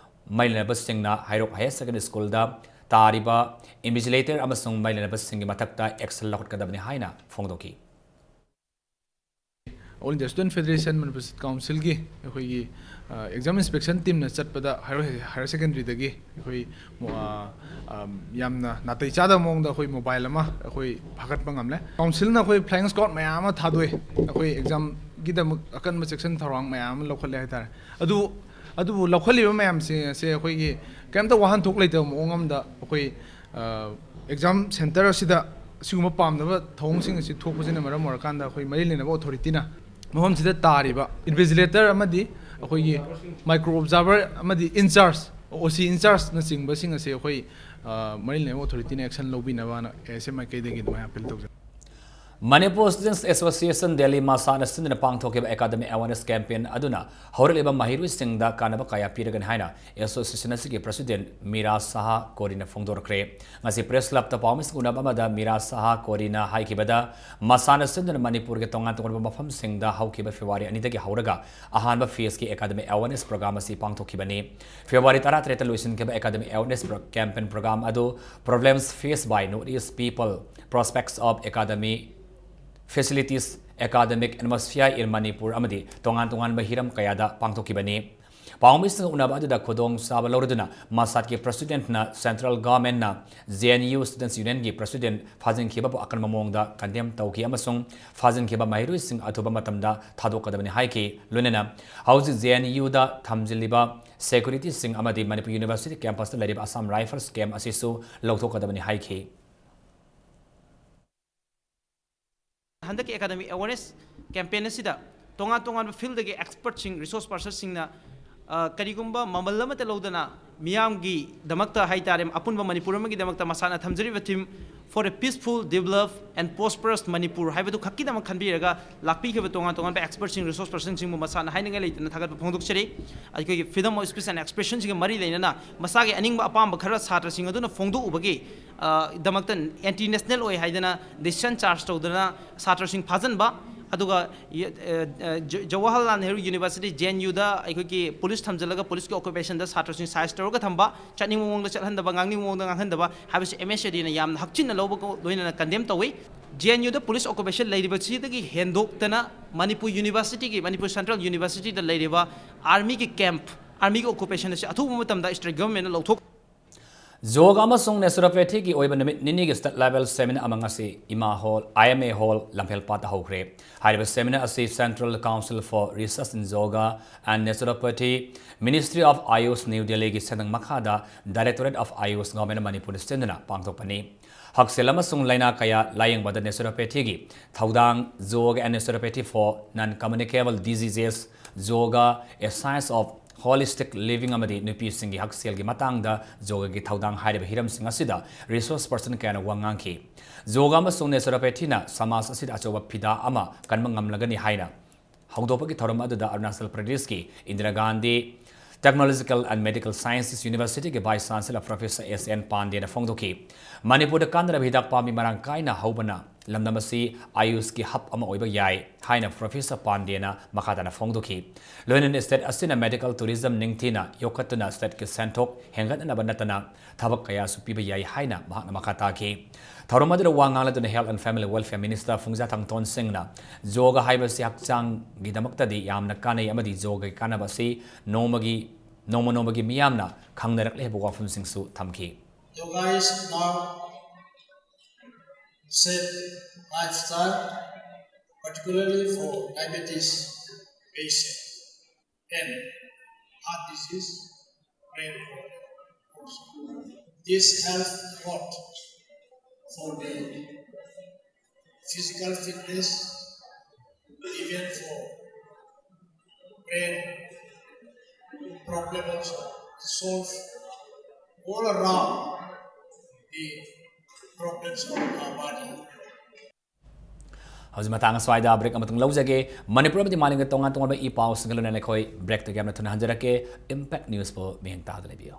ꯃꯩ ꯂꯩꯅꯕꯁꯤꯡꯅ ꯍꯩꯔꯣꯛ Higher Secondary Schoolꯗ ꯇꯥꯔꯤꯕ invigilator ꯑꯃꯁꯨꯡ ꯃꯩ ꯂꯩꯅꯕꯁꯤꯡꯒꯤ ꯃꯊꯛꯇ action ꯂꯧꯈꯠꯀꯗꯕꯅꯤ ꯍꯥꯏꯅ ꯐꯣꯡꯗꯣꯛꯈꯤ꯫ All India Student Federation, Manipur State Councilꯒꯤ ꯑꯩꯈꯣꯏꯒꯤ exam inspection teamꯅ ꯆꯠꯄꯗ ꯍꯥꯌꯔ ꯁꯦꯀꯦꯟꯗꯔꯤꯗꯒꯤ ꯑꯩꯈꯣꯏ ꯌꯥꯝꯅ ꯅꯥꯇꯩ ꯆꯥꯗꯕ ꯃꯑꯣꯡꯗ ꯑꯩꯈꯣꯏ ꯃꯣꯕꯥꯏꯜ ꯑꯃ ꯑꯩꯈꯣꯏ ꯐꯥꯒꯠꯄ ꯉꯝꯂꯦ꯫ ꯀꯥꯎꯟꯁꯤꯜꯅ ꯑꯩꯈꯣꯏ flying squad ꯃꯌꯥꯝ ꯑꯃ ꯊꯥꯗꯣꯛꯑꯦ, ꯑꯩꯈꯣꯏ examꯒꯤꯗꯃꯛ ꯑꯀꯟꯕ ꯆꯦꯛꯁꯤꯟ ꯊꯧꯔꯥꯡ ꯃꯌꯥꯝ ꯑꯃ ꯂꯧꯈꯠꯂꯦ ꯍꯥꯏꯇꯥꯔꯦ꯫ ꯑꯗꯨ ꯑꯗꯨꯕꯨ ꯂꯧꯈꯠꯂꯤꯕ ꯃꯌꯥꯝꯁꯤꯡ ꯑꯁꯦ ꯑꯩꯈꯣꯏꯒꯤ ꯀꯔꯤꯝꯇ ꯋꯥꯍꯟꯊꯣꯛ ꯂꯩꯇꯕ ꯃꯑꯣꯡ ꯑꯃꯗ ꯑꯩꯈꯣꯏ exam centre ꯑꯁꯤꯗ ꯑꯁꯤꯒꯨꯝꯕ ꯄꯥꯝꯗꯕ ꯊꯧꯑꯣꯡꯁꯤꯡ ꯑꯁꯤ ꯊꯣꯛꯄꯁꯤꯅ ꯃꯔꯝ ꯑꯣꯏꯔꯀꯥꯟꯗ ꯑꯩꯈꯣꯏ ꯃꯔꯤ ꯂꯩꯅꯕ authorityꯅ ꯃꯐꯝꯁꯤꯗ ꯇꯥꯔꯤꯕ invigilator ꯑꯃꯗꯤ ꯑꯩꯈꯣꯏꯒꯤ micro observer ꯑꯃꯗꯤ in charge, OC in chargeꯅꯆꯤꯡꯕꯁꯤꯡ ꯑꯁꯤ ꯑꯩꯈꯣꯏ ꯃꯔꯤ ꯂꯩꯅꯕ authorityꯅ action ꯂꯧꯕꯤꯅꯕꯅ ASA ꯃꯥꯏꯀꯩꯗꯒꯤ ꯑꯗꯨꯃꯥꯏꯅ appeal ꯇꯧꯖꯩ꯫ Manipur Students Association Delhi ꯃꯁꯥꯅ ꯁꯤꯟꯗꯨꯅ ꯄꯥꯡꯊꯣꯛꯈꯤꯕ academic awareness campaign ꯑꯗꯨꯅ ꯍꯧꯔꯛꯂꯤꯕ ꯃꯍꯩꯔꯣꯏꯁꯤꯡꯗ ꯀꯥꯟꯅꯕ ꯀꯌꯥ ꯄꯤꯔꯒꯅꯤ ꯍꯥꯏꯅ association ꯑꯁꯤꯒꯤ president ꯃꯤꯔꯥ ꯁꯍꯥ ꯀꯣꯔꯤꯅ ꯐꯣꯡꯗꯣꯔꯛꯈ꯭ꯔꯦ꯫ ꯉꯁꯤ press clubꯇ ꯄꯥꯎꯃꯤꯁꯤꯡ ꯎꯅꯕ ꯑꯃꯗ ꯃꯤꯔꯥ ꯁꯍꯥ ꯀꯣꯔꯤꯅ ꯍꯥꯏꯈꯤꯕꯗ, ꯃꯁꯥꯅ ꯁꯤꯟꯗꯨꯅ ꯃꯅꯤꯄꯨꯔꯒꯤ ꯇꯣꯉꯥꯟ ꯇꯣꯉꯥꯟꯕ ꯃꯐꯝꯁꯤꯡꯗ ꯍꯧꯈꯤꯕ February ꯑꯅꯤꯗꯒꯤ ꯍꯧꯔꯒ ꯑꯍꯥꯟꯕ phaseꯀꯤ academic awareness program ꯑꯁꯤ ꯄꯥꯡꯊꯣꯛꯈꯤꯕꯅꯤ꯫ February ꯇꯔꯥꯇꯔꯦꯠꯇ ꯂꯣꯏꯁꯤꯟꯈꯤꯕ academic awareness campaign program ꯑꯗꯨ problems faced by Northeast people, prospects of academy facilities, academic atmosphere in Manipur ꯑꯃꯗꯤ ꯇꯣꯉꯥꯟ ꯇꯣꯉꯥꯟꯕ ꯍꯤꯔꯝ ꯀꯌꯥꯗ ꯄꯥꯡꯊꯣꯛꯈꯤꯕꯅꯤ꯫ ꯄꯥꯎꯃꯤꯁꯤꯡꯒ ꯎꯅꯕ ꯑꯗꯨꯗ ꯈꯨꯗꯣꯡꯆꯥꯕ ꯂꯧꯔꯗꯨꯅ ꯃꯁꯥꯠꯀꯤ presidentꯅ central governmentꯅ JNU Students Unionꯒꯤ president ꯐꯥꯖꯤꯟꯈꯤꯕꯕꯨ ꯑꯀꯟꯕ ꯃꯑꯣꯡꯗ condemn ꯇꯧꯈꯤ ꯑꯃꯁꯨꯡ ꯐꯥꯖꯤꯟꯈꯤꯕ ꯃꯍꯩꯔꯣꯏꯁꯤꯡ ꯑꯊꯨꯕ ꯃꯇꯝꯗ ꯊꯥꯗꯣꯛꯀꯗꯕꯅꯤ ꯍꯥꯏꯈꯤ꯫ ꯂꯣꯏꯅꯅ ꯍꯧꯖꯤꯛ JNUꯗ ꯊꯝꯖꯤꯜꯂꯤꯕ securityꯁꯤꯡ ꯑꯃꯗꯤ Manipur University campusꯇ ꯂꯩꯔꯤꯕ Assam Rifles camp ꯑꯁꯤꯁꯨ ꯂꯧꯊꯣꯛꯀꯗꯕꯅꯤ ꯍꯥꯏꯈꯤ꯫ ꯍꯟꯗꯛꯀꯤ academic awareness campaign ꯑꯁꯤꯗ ꯇꯣꯉꯥꯟ ꯇꯣꯉꯥꯟꯕ fieldꯗꯒꯤ expertꯁꯤꯡ, resource personꯁꯤꯡꯅ ꯀꯔꯤꯒꯨꯝꯕ ꯃꯃꯜ ꯑꯃꯠꯇ ꯂꯧꯗꯅ ꯃꯤꯌꯥꯝꯒꯤꯗꯃꯛꯇ ꯍꯥꯏꯇꯥꯔꯦ, ꯑꯄꯨꯟꯕ ꯃꯅꯤꯄꯨꯔ ꯑꯃꯒꯤꯗꯃꯛꯇ ꯃꯁꯥꯅ ꯊꯝꯖꯔꯤꯕ theme for a peaceful, developed and prosperous Manipur ꯍꯥꯏꯕꯗꯨ ꯈꯛꯀꯤꯗꯃꯛ ꯈꯟꯕꯤꯔꯒ ꯂꯥꯛꯄꯤꯈꯤꯕ ꯇꯣꯉꯥꯟ ꯇꯣꯉꯥꯟꯕ expertꯁꯤꯡ, resource personꯁꯤꯡꯕꯨ ꯃꯁꯥꯅ ꯍꯥꯏꯅꯤꯡꯉꯥꯏ ꯂꯩꯇꯅ ꯊꯥꯒꯠꯄ ꯐꯣꯡꯗꯣꯛꯆꯔꯤ꯫ ꯑꯩꯈꯣꯏꯒꯤ freedom of speech and expressionꯁꯤꯒ ꯃꯔꯤ ꯂꯩꯅꯅ ꯃꯁꯥꯒꯤ ꯑꯅꯤꯡꯕ ꯑꯄꯥꯝꯕ ꯈꯔ ꯁꯥꯇ꯭ꯔꯁꯤꯡ ꯑꯗꯨꯅ ꯐꯣꯡꯗꯣꯛꯎꯕꯒꯤ ꯗꯃꯛꯇ anti national ꯑꯣꯏ ꯍꯥꯏꯗꯅ decision charge ꯇꯧꯗꯅ ꯁꯥꯇ꯭ꯔꯁꯤꯡ ꯐꯥꯖꯤꯟꯕ, ꯑꯗꯨꯒ ꯖꯋꯥꯍꯔꯂꯥꯜ ꯅꯦꯍꯔꯨ ꯌꯨꯅꯤꯚꯔꯁꯤꯇꯤ, JNUꯗ ꯑꯩꯈꯣꯏꯒꯤ police ꯊꯝꯖꯤꯜꯂꯒ policeꯀꯤ occupationꯗ ꯁꯥꯇ꯭ꯔꯁꯤꯡ seize ꯇꯧꯔꯒ ꯊꯝꯕ, ꯆꯠꯅꯤꯡꯕ ꯃꯑꯣꯡꯗ ꯆꯠꯍꯟꯗꯕ, ꯉꯥꯡꯅꯤꯡꯕ ꯃꯑꯣꯡꯗ ꯉꯥꯡꯍꯟꯗꯕ ꯍꯥꯏꯕꯁꯤ MSADꯅ ꯌꯥꯝꯅ ꯍꯛꯆꯤꯟꯅ ꯂꯧꯕꯒ ꯂꯣꯏꯅꯅ condemn ꯇꯧꯏ꯫ ꯖꯦ ꯑꯦꯟ ꯌꯨꯗ ꯄꯨꯂꯤꯁ ꯑꯣꯀꯨꯄꯦꯁꯟ ꯂꯩꯔꯤꯕꯁꯤꯗꯒꯤ ꯍꯦꯟꯗꯣꯛꯇꯅ ꯃꯅꯤꯄꯨꯔ ꯌꯨꯅꯤꯚꯔꯁꯤꯇꯤꯒꯤ, ꯃꯅꯤꯄꯨꯔ ꯁꯦꯟꯇ꯭ꯔꯦꯜ ꯌꯨꯅꯤꯚꯔꯁꯤꯇꯤꯗ ꯂꯩꯔꯤꯕ ꯑꯥꯔꯃꯤꯒꯤ ꯀꯦꯝꯞ, ꯑꯥꯔꯃꯤꯒꯤ ꯑꯣꯀꯨꯄꯦꯁꯟ ꯑꯁꯤ ꯑꯊꯨꯕ ꯃꯇꯝꯗ ꯁ꯭ꯇꯦꯠ ꯒꯚꯔꯟꯃꯦꯟꯠꯅ ꯂꯧꯊꯣꯛ꯫ ꯌꯣꯒ ꯑꯃꯁꯨꯡ naturopathyꯒꯤ ꯑꯣꯏꯕ ꯅꯨꯃꯤꯠ ꯅꯤꯅꯤꯒꯤ state level seminar ꯑꯃ ꯉꯁꯤ ꯏꯃꯥ hall, I M A hall, ꯂꯝꯐꯦꯜꯄꯥꯠꯇ ꯍꯧꯈ꯭ꯔꯦ꯫ ꯍꯥꯏꯔꯤꯕ seminar ꯑꯁꯤ Central Council for Research in Yoga and Naturopathy, Ministry of Ayush, New Delhiꯒꯤ ꯁꯦꯟꯗꯪ ꯃꯈꯥꯗ Directorate of Ayush, Government of ꯃꯅꯤꯄꯨꯔꯅ ꯁꯤꯟꯗꯨꯅ ꯄꯥꯡꯊꯣꯛꯄꯅꯤ꯫ ꯍꯛꯁꯦꯜ ꯑꯃꯁꯨꯡ ꯂꯥꯏꯅꯥ ꯀꯌꯥ ꯂꯥꯌꯦꯡꯕꯗ naturopathyꯒꯤ ꯊꯧꯗꯥꯡ, Yoga and Naturopathy for Non-Communicable Diseases, Yoga, A Science of Holistic Living ꯑꯃꯗꯤ ꯅꯨꯄꯤꯁꯤꯡꯒꯤ ꯍꯛꯁꯦꯜꯒꯤ ꯃꯇꯥꯡꯗ ꯌꯣꯒꯒꯤ ꯊꯧꯗꯥꯡ ꯍꯥꯏꯔꯤꯕ ꯍꯤꯔꯝꯁꯤꯡ ꯑꯁꯤꯗ resource person ꯀꯌꯥꯅ ꯋꯥ ꯉꯥꯡꯈꯤ꯫ ꯌꯣꯒ ꯑꯃꯁꯨꯡ naturopathyꯅ ꯁꯃꯥꯖ ꯑꯁꯤꯗ ꯑꯆꯧꯕ ꯐꯤꯗꯥ ꯑꯃ ꯀꯟꯕ ꯉꯝꯂꯒꯅꯤ ꯍꯥꯏꯅ ꯍꯧꯗꯣꯛꯄꯒꯤ ꯊꯧꯔꯝ ꯑꯗꯨꯗ ꯑꯔꯨꯅꯥꯆꯜ ꯄ꯭ꯔꯗꯦꯁꯀꯤ Indira Gandhi Technological and Medical Sciences Universityꯒꯤ Vice Chancellor Professor S N ꯄꯥꯟꯗꯦꯅ ꯐꯣꯡꯗꯣꯛꯈꯤ꯫ ꯃꯅꯤꯄꯨꯔꯗ ꯀꯥꯟꯅꯔꯕ ꯍꯤꯗꯥꯛ ꯄꯥꯝꯕꯤ ꯃꯔꯥꯡ ꯀꯥꯏꯅ ꯍꯧꯕꯅ ꯂꯝꯗꯝ ꯑꯁꯤ ꯑꯥꯌꯨꯁꯀꯤ hub ꯑꯃ ꯑꯣꯏꯕ ꯌꯥꯏ ꯍꯥꯏꯅ Professor ꯄꯥꯟꯗꯦꯅ ꯃꯈꯥ ꯇꯥꯅ ꯐꯣꯡꯗꯣꯛꯈꯤ꯫ ꯂꯣꯏꯅꯅ state ꯑꯁꯤꯅ medical tourism ꯅꯤꯡꯊꯤꯅ ꯌꯣꯛꯈꯠꯇꯨꯅ stateꯀꯤ ꯁꯦꯟꯊꯣꯛ ꯍꯦꯟꯒꯠꯅꯅꯕ ꯅꯠꯇꯅ ꯊꯕꯛ ꯀꯌꯥꯁꯨ ꯄꯤꯕ ꯌꯥꯏ ꯍꯥꯏꯅ ꯃꯍꯥꯛꯅ ꯃꯈꯥ ꯇꯥꯈꯤ꯫ ꯊꯧꯔꯝ ꯑꯗꯨꯗ ꯋꯥ ꯉꯥꯡꯂꯗꯨꯅ Health and Family Welfare Minister ꯐꯨꯡꯖꯥ ꯊꯥꯡꯇꯣꯟ ꯁꯤꯡꯅ ꯌꯣꯒ ꯍꯥꯏꯕꯁꯤ ꯍꯛꯆꯥꯡꯒꯤꯗꯃꯛꯇꯗꯤ ꯌꯥꯝꯅ ꯀꯥꯟꯅꯩ ꯑꯃꯗꯤ ꯌꯣꯒꯒꯤ ꯀꯥꯟꯅꯕ ꯑꯁꯤ ꯅꯣꯡꯃꯒꯤ, ꯅꯣꯡꯃ ꯅꯣꯡꯃꯒꯤ ꯃꯤꯌꯥꯝꯅ ꯈꯪꯅꯔꯛꯂꯦ ꯍꯥꯏꯕ ꯋꯥꯐꯝꯁꯤꯡꯁꯨ ꯊꯝꯈꯤ꯫ Yoga is now safe lifestyle, particularly for diabetes patient and heart disease, brain problem. This helps a lot for the physical fitness, even for brain problem also, solve all around the problems of our body. ꯍꯧꯖꯤꯛ ꯃꯇꯥꯡ ꯑꯁ꯭ꯋꯥꯏꯗ break ꯑꯃꯇꯪ ꯂꯧꯖꯒꯦ꯫ ꯃꯅꯤꯄꯨꯔ ꯑꯃꯗꯤ ꯃꯥꯂꯦꯝꯒꯤ ꯇꯣꯉꯥꯟ ꯇꯣꯉꯥꯟꯕ ꯏ ꯄꯥꯎꯁꯤꯡꯒ ꯂꯣꯏꯅꯅ ꯑꯩꯈꯣꯏ breakꯇꯒꯤ ꯌꯥꯝꯅ ꯊꯨꯅ ꯍꯟꯖꯔꯛꯀꯦ꯫ Impact Newsꯄꯨ ꯃꯤꯠꯌꯦꯡ ꯇꯥꯗꯨꯅ ꯂꯩꯕꯤꯌꯨ꯫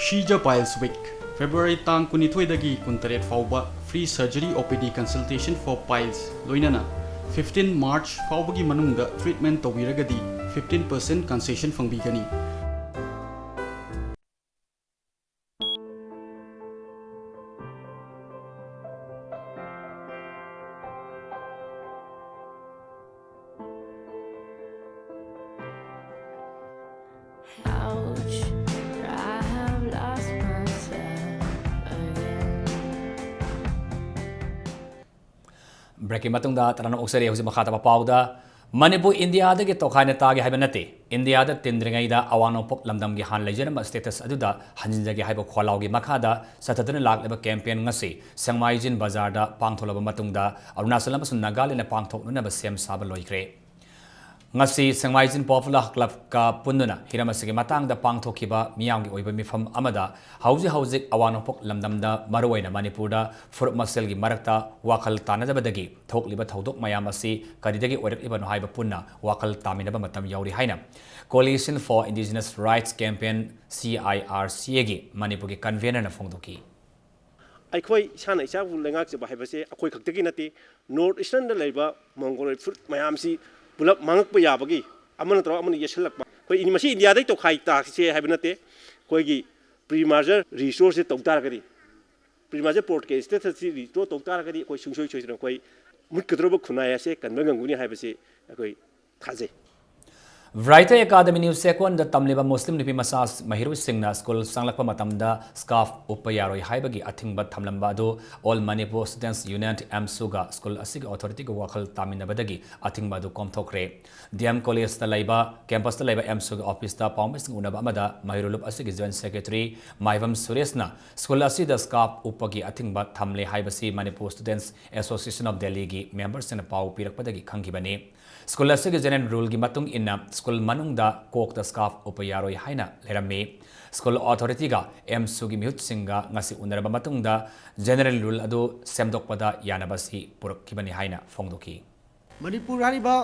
Shija Piles Week, February ꯇꯥꯡ ꯀꯨꯟꯅꯤꯊꯣꯏꯗꯒꯤ ꯀꯨꯟꯇꯔꯦꯠ ꯐꯥꯎꯕ free surgery O P D consultation for piles, ꯂꯣꯏꯅꯅ fifteen March ꯐꯥꯎꯕꯒꯤ ꯃꯅꯨꯡꯗ treatment ꯇꯧꯕꯤꯔꯒꯗꯤ fifteen percent concession ꯐꯪꯕꯤꯒꯅꯤ꯫ Ouch, I have lost myself again. Breakꯀꯤ ꯃꯇꯨꯡꯗ ꯇꯔꯥꯝꯅ ꯑꯣꯛꯆꯔꯤ꯫ ꯍꯧꯖꯤꯛ ꯃꯈꯥ ꯇꯥꯕ ꯄꯥꯎꯗ, ꯃꯅꯤꯄꯨꯔ ꯏꯟꯗꯤꯌꯥꯗꯒꯤ ꯇꯣꯈꯥꯏꯅ ꯇꯥꯒꯦ ꯍꯥꯏꯕ ꯅꯠꯇꯦ, ꯏꯟꯗꯤꯌꯥꯗ ꯇꯤꯟꯗ꯭ꯔꯤꯉꯩꯗ ꯑꯋꯥꯡ ꯅꯣꯡꯄꯣꯛ ꯂꯝꯗꯝꯒꯤ ꯍꯥꯟꯅ ꯂꯩꯖꯔꯝꯕ status ꯑꯗꯨꯗ ꯍꯟꯖꯤꯟꯖꯒꯦ ꯍꯥꯏꯕ ꯈꯣꯜꯂꯥꯎꯒꯤ ꯃꯈꯥꯗ ꯆꯠꯊꯗꯨꯅ ꯂꯥꯛꯂꯤꯕ campaign ꯉꯁꯤ ꯁꯦꯡꯃꯥꯏꯖꯤꯟ ꯕꯖꯥꯔꯗ ꯄꯥꯡꯊꯣꯛꯂꯕ ꯃꯇꯨꯡꯗ ꯑꯔꯨꯅꯥꯆꯜ ꯑꯃꯁꯨꯡ ꯅꯥꯒꯥꯂꯦꯟꯗ ꯄꯥꯡꯊꯣꯛꯅꯅꯕ ꯁꯦꯝ ꯁꯥꯕ ꯂꯣꯏꯈ꯭ꯔꯦ꯫ ꯉꯁꯤ ꯁꯦꯡꯃꯥꯏꯖꯤꯟ Popular Clubꯀ ꯄꯨꯟꯗꯨꯅ ꯍꯤꯔꯝ ꯑꯁꯤꯒꯤ ꯃꯇꯥꯡꯗ ꯄꯥꯡꯊꯣꯛꯈꯤꯕ ꯃꯤꯌꯥꯝꯒꯤ ꯑꯣꯏꯕ ꯃꯤꯐꯝ ꯑꯃꯗ ꯍꯧꯖꯤꯛ ꯍꯧꯖꯤꯛ ꯑꯋꯥꯡ ꯅꯣꯡꯄꯣꯛ ꯂꯝꯗꯝꯗ, ꯃꯔꯨꯑꯣꯏꯅ ꯃꯅꯤꯄꯨꯔꯗ ꯐꯨꯔꯨꯞ ꯃꯁꯦꯜꯒꯤ ꯃꯔꯛꯇ ꯋꯥꯈꯜ ꯇꯥꯅꯗꯕꯗꯒꯤ ꯊꯣꯛꯂꯤꯕ ꯊꯧꯗꯣꯛ ꯃꯌꯥꯝ ꯑꯁꯤ ꯀꯔꯤꯗꯒꯤ ꯑꯣꯏꯔꯛꯂꯤꯕꯅꯣ ꯍꯥꯏꯕ ꯄꯨꯟꯅ ꯋꯥꯈꯜ ꯇꯥꯃꯤꯟꯅꯕ ꯃꯇꯝ ꯌꯧꯔꯤ ꯍꯥꯏꯅ Coalition for Indigenous Rights Campaign, C I R C Aꯒꯤ ꯃꯅꯤꯄꯨꯔꯒꯤ convenorꯅ ꯐꯣꯡꯗꯣꯛꯈꯤ꯫ ꯑꯩꯈꯣꯏ ꯏꯁꯥꯅ ꯏꯁꯥꯕꯨ ꯂꯩꯉꯥꯛꯆꯕ ꯍꯥꯏꯕꯁꯦ ꯑꯩꯈꯣꯏ ꯈꯛꯇꯒꯤ ꯅꯠꯇꯦ, North Easternꯗ ꯂꯩꯔꯤꯕ Mongoloid ꯐꯨꯔꯨꯞ ꯃꯌꯥꯝꯁꯤ ꯄꯨꯂꯞ ꯃꯥꯡꯉꯛꯄ ꯌꯥꯕꯒꯤ, ꯑꯃ ꯅꯠꯇ꯭ꯔꯒ ꯑꯃꯅ ꯌꯦꯠꯁꯤꯜꯂꯛꯄ, ꯑꯩꯈꯣꯏ ꯃꯁꯤ ꯏꯟꯗꯤꯌꯥꯗꯩ ꯇꯣꯈꯥꯏ ꯇꯥꯁꯦ ꯍꯥꯏꯕ ꯅꯠꯇꯦ꯫ ꯑꯩꯈꯣꯏꯒꯤ pre-merger restoreꯁꯦ ꯇꯧ ꯇꯥꯔꯒꯗꯤ, pre-merger protected statusꯁꯤ restore ꯇꯧ ꯇꯥꯔꯒꯗꯤ ꯑꯩꯈꯣꯏ ꯁꯨꯡꯁꯣꯏ ꯁꯣꯏꯗꯅ ꯑꯩꯈꯣꯏ ꯃꯨꯠꯀꯗꯧꯔꯕ ꯈꯨꯟꯅꯥꯏ ꯑꯁꯦ ꯀꯟꯕ ꯉꯝꯒꯅꯤ ꯍꯥꯏꯕꯁꯤ ꯑꯩꯈꯣꯏ ꯊꯥꯖꯩ꯫ Variety Academy New Checkon ꯗ ꯇꯝꯂꯤꯕ ꯃꯨꯁꯂꯤꯝ ꯅꯨꯄꯤ ꯃꯆꯥ ꯃꯍꯩꯔꯣꯏꯁꯤꯡꯅ ꯁ꯭ꯀꯨꯜ ꯆꯪꯂꯛꯄ ꯃꯇꯝꯗ scarf ꯎꯞꯄ ꯌꯥꯔꯣꯏ ꯍꯥꯏꯕꯒꯤ ꯑꯊꯤꯡꯕ ꯊꯝꯂꯝꯕ ꯑꯗꯨ All Manipur Students Union, AMSUꯒ ꯁ꯭ꯀꯨꯜ ꯑꯁꯤꯒꯤ authorityꯒ ꯋꯥꯈꯜ ꯇꯥꯃꯤꯟꯅꯕꯗꯒꯤ ꯑꯊꯤꯡꯕ ꯑꯗꯨ ꯀꯣꯝꯊꯣꯛꯈ꯭ꯔꯦ꯫ D M Collegeꯇ ꯂꯩꯕ, campusꯇ ꯂꯩꯕ AMSUꯒꯤ officeꯇ ꯄꯥꯎꯃꯤꯁꯤꯡ ꯎꯅꯕ ꯑꯃꯗ ꯃꯍꯩꯔꯣꯏ ꯂꯨꯞ ꯑꯁꯤꯒꯤ Joint Secretary ꯃꯥꯏꯕꯝ ꯁꯨꯔꯦꯁꯅ ꯁ꯭ꯀꯨꯜ ꯑꯁꯤꯗ scarf ꯎꯞꯄꯒꯤ ꯑꯊꯤꯡꯕ ꯊꯝꯂꯦ ꯍꯥꯏꯕꯁꯤ Manipur Students Association of Delhiꯒꯤ memberꯁꯤꯡꯅ ꯄꯥꯎ ꯄꯤꯔꯛꯄꯗꯒꯤ ꯈꯪꯈꯤꯕꯅꯤ꯫ ꯁ꯭ꯀꯨꯜ ꯑꯁꯤꯒꯤ general ruleꯒꯤ ꯃꯇꯨꯡ ꯏꯟꯅ ꯁ꯭ꯀꯨꯜ ꯃꯅꯨꯡꯗ ꯀꯣꯛꯇ scarf ꯎꯞꯄ ꯌꯥꯔꯣꯏ ꯍꯥꯏꯅ ꯂꯩꯔꯝꯃꯤ꯫ ꯁ꯭ꯀꯨꯜ authorityꯒ AMSUꯒꯤ ꯃꯤꯍꯨꯠꯁꯤꯡꯒ ꯉꯁꯤ ꯎꯅꯔꯕ ꯃꯇꯨꯡꯗ general rule ꯑꯗꯨ ꯁꯦꯝꯗꯣꯛꯄꯗ ꯌꯥꯅꯕ ꯑꯁꯤ ꯄꯨꯔꯛꯈꯤꯕꯅꯤ ꯍꯥꯏꯅ ꯐꯣꯡꯗꯣꯛꯈꯤ꯫ ꯃꯅꯤꯄꯨꯔ ꯍꯥꯏꯔꯤꯕ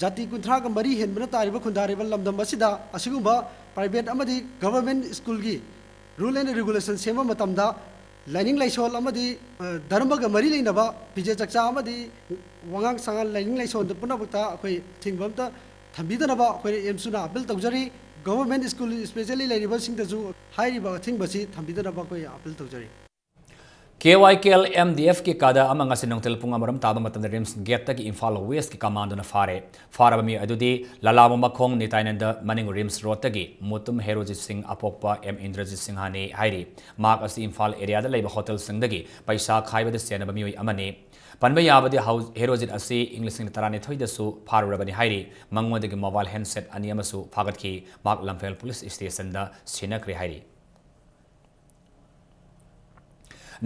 ꯖꯥꯇꯤ ꯀꯨꯟꯊ꯭ꯔꯥꯒ ꯃꯔꯤ ꯍꯦꯟꯕꯅ ꯇꯥꯔꯤꯕ ꯈꯨꯟꯗꯥꯔꯤꯕ ꯂꯝꯗꯝ ꯑꯁꯤꯗ ꯑꯁꯤꯒꯨꯝꯕ private ꯑꯃꯗꯤ government ꯁ꯭ꯀꯨꯜꯒꯤ Rule and regulation ꯁꯦꯝꯕ ꯃꯇꯝꯗ ꯂꯥꯏꯅꯤꯡ ꯂꯥꯏꯁꯣꯟ ꯑꯃꯗꯤ, ꯑ, ꯙꯔꯃꯒ ꯃꯔꯤ ꯂꯩꯅꯕ ꯐꯤꯖꯦꯠ ꯆꯛꯆꯥ ꯑꯃꯗꯤ ꯋꯥꯉꯥꯡ ꯁꯉꯥꯡ, ꯂꯥꯏꯅꯤꯡ ꯂꯥꯏꯁꯣꯟꯗ ꯄꯨꯝꯅꯃꯛꯇ ꯑꯩꯈꯣꯏ ꯑꯊꯤꯡꯕ ꯑꯝꯇ ꯊꯝꯕꯤꯗꯅꯕ ꯑꯩꯈꯣꯏꯅ ꯑꯦꯝꯁꯨꯅ appeal ꯇꯧꯖꯔꯤ꯫ Government school especially ꯂꯩꯔꯤꯕꯁꯤꯡꯗꯁꯨ ꯍꯥꯏꯔꯤꯕ ꯑꯊꯤꯡꯕꯁꯤ ꯊꯝꯕꯤꯗꯅꯕ ꯑꯩꯈꯣꯏ appeal ꯇꯧꯖꯔꯤ꯫ ꯀꯦ ꯋꯥꯏ ꯀꯦ ꯑꯦꯜ ꯑꯦꯝ ꯗꯤ ꯑꯦꯐꯀꯤ ꯀꯥꯗꯥ ꯑꯃ ꯉꯁꯤ ꯅꯨꯡꯊꯤꯜ ꯄꯨꯡ ꯑꯃꯔꯣꯝ ꯇꯥꯕ ꯃꯇꯝꯗ ꯔꯤꯝꯁ ꯒꯦꯠꯇꯒꯤ ꯏꯝꯐꯥꯜ ꯋꯦꯁꯀꯤ ꯀꯃꯥꯟꯗꯣꯅ ꯐꯥꯔꯦ꯫ ꯐꯥꯔꯕ ꯃꯤꯑꯣꯏ ꯑꯗꯨꯗꯤ ꯂꯂꯥꯕ ꯃꯈꯣꯡ ꯅꯤꯇꯥꯏꯅꯟꯗ ꯃꯅꯤꯡ ꯔꯤꯝꯁ ꯔꯣꯗꯇꯒꯤ ꯃꯨꯇꯨꯝ ꯍꯦꯔꯣꯖꯤꯠ ꯁꯤꯡ, ꯑꯄꯣꯛꯄ ꯑꯦꯝ ꯏꯟꯗ꯭ꯔꯖꯤꯠ ꯁꯤꯡꯍꯅꯤ ꯍꯥꯏꯔꯤ꯫ ꯃꯍꯥꯛ ꯑꯁꯤ ꯏꯝꯐꯥꯜ ꯑꯦꯔꯤꯌꯥꯗ ꯂꯩꯕ ꯍꯣꯇꯦꯜꯁꯤꯡꯗꯒꯤ ꯄꯩꯁꯥ ꯈꯥꯏꯕꯗ ꯆꯦꯟꯅꯕ ꯃꯤꯑꯣꯏ ꯑꯃꯅꯤ꯫ ꯄꯟꯕ ꯌꯥꯕꯗꯤ ꯍꯧ-, ꯍꯦꯔꯣꯖꯤꯠ ꯑꯁꯤ ꯏꯪ ꯂꯤꯁꯤꯡ ꯇꯔꯥꯅꯤꯊꯣꯏꯗꯁꯨ ꯐꯥꯔꯨꯔꯕꯅꯤ ꯍꯥꯏꯔꯤ꯫ ꯃꯉꯣꯟꯗꯒꯤ mobile handset ꯑꯅꯤ ꯑꯃꯁꯨ ꯐꯥꯒꯠꯈꯤ꯫ ꯃꯍꯥꯛ ꯂꯝꯐꯦꯜ ꯄꯨꯂꯤꯁ ꯁ꯭ꯇꯦꯁꯟꯗ ꯁꯤꯟꯅꯈ꯭ꯔꯦ ꯍꯥꯏꯔꯤ꯫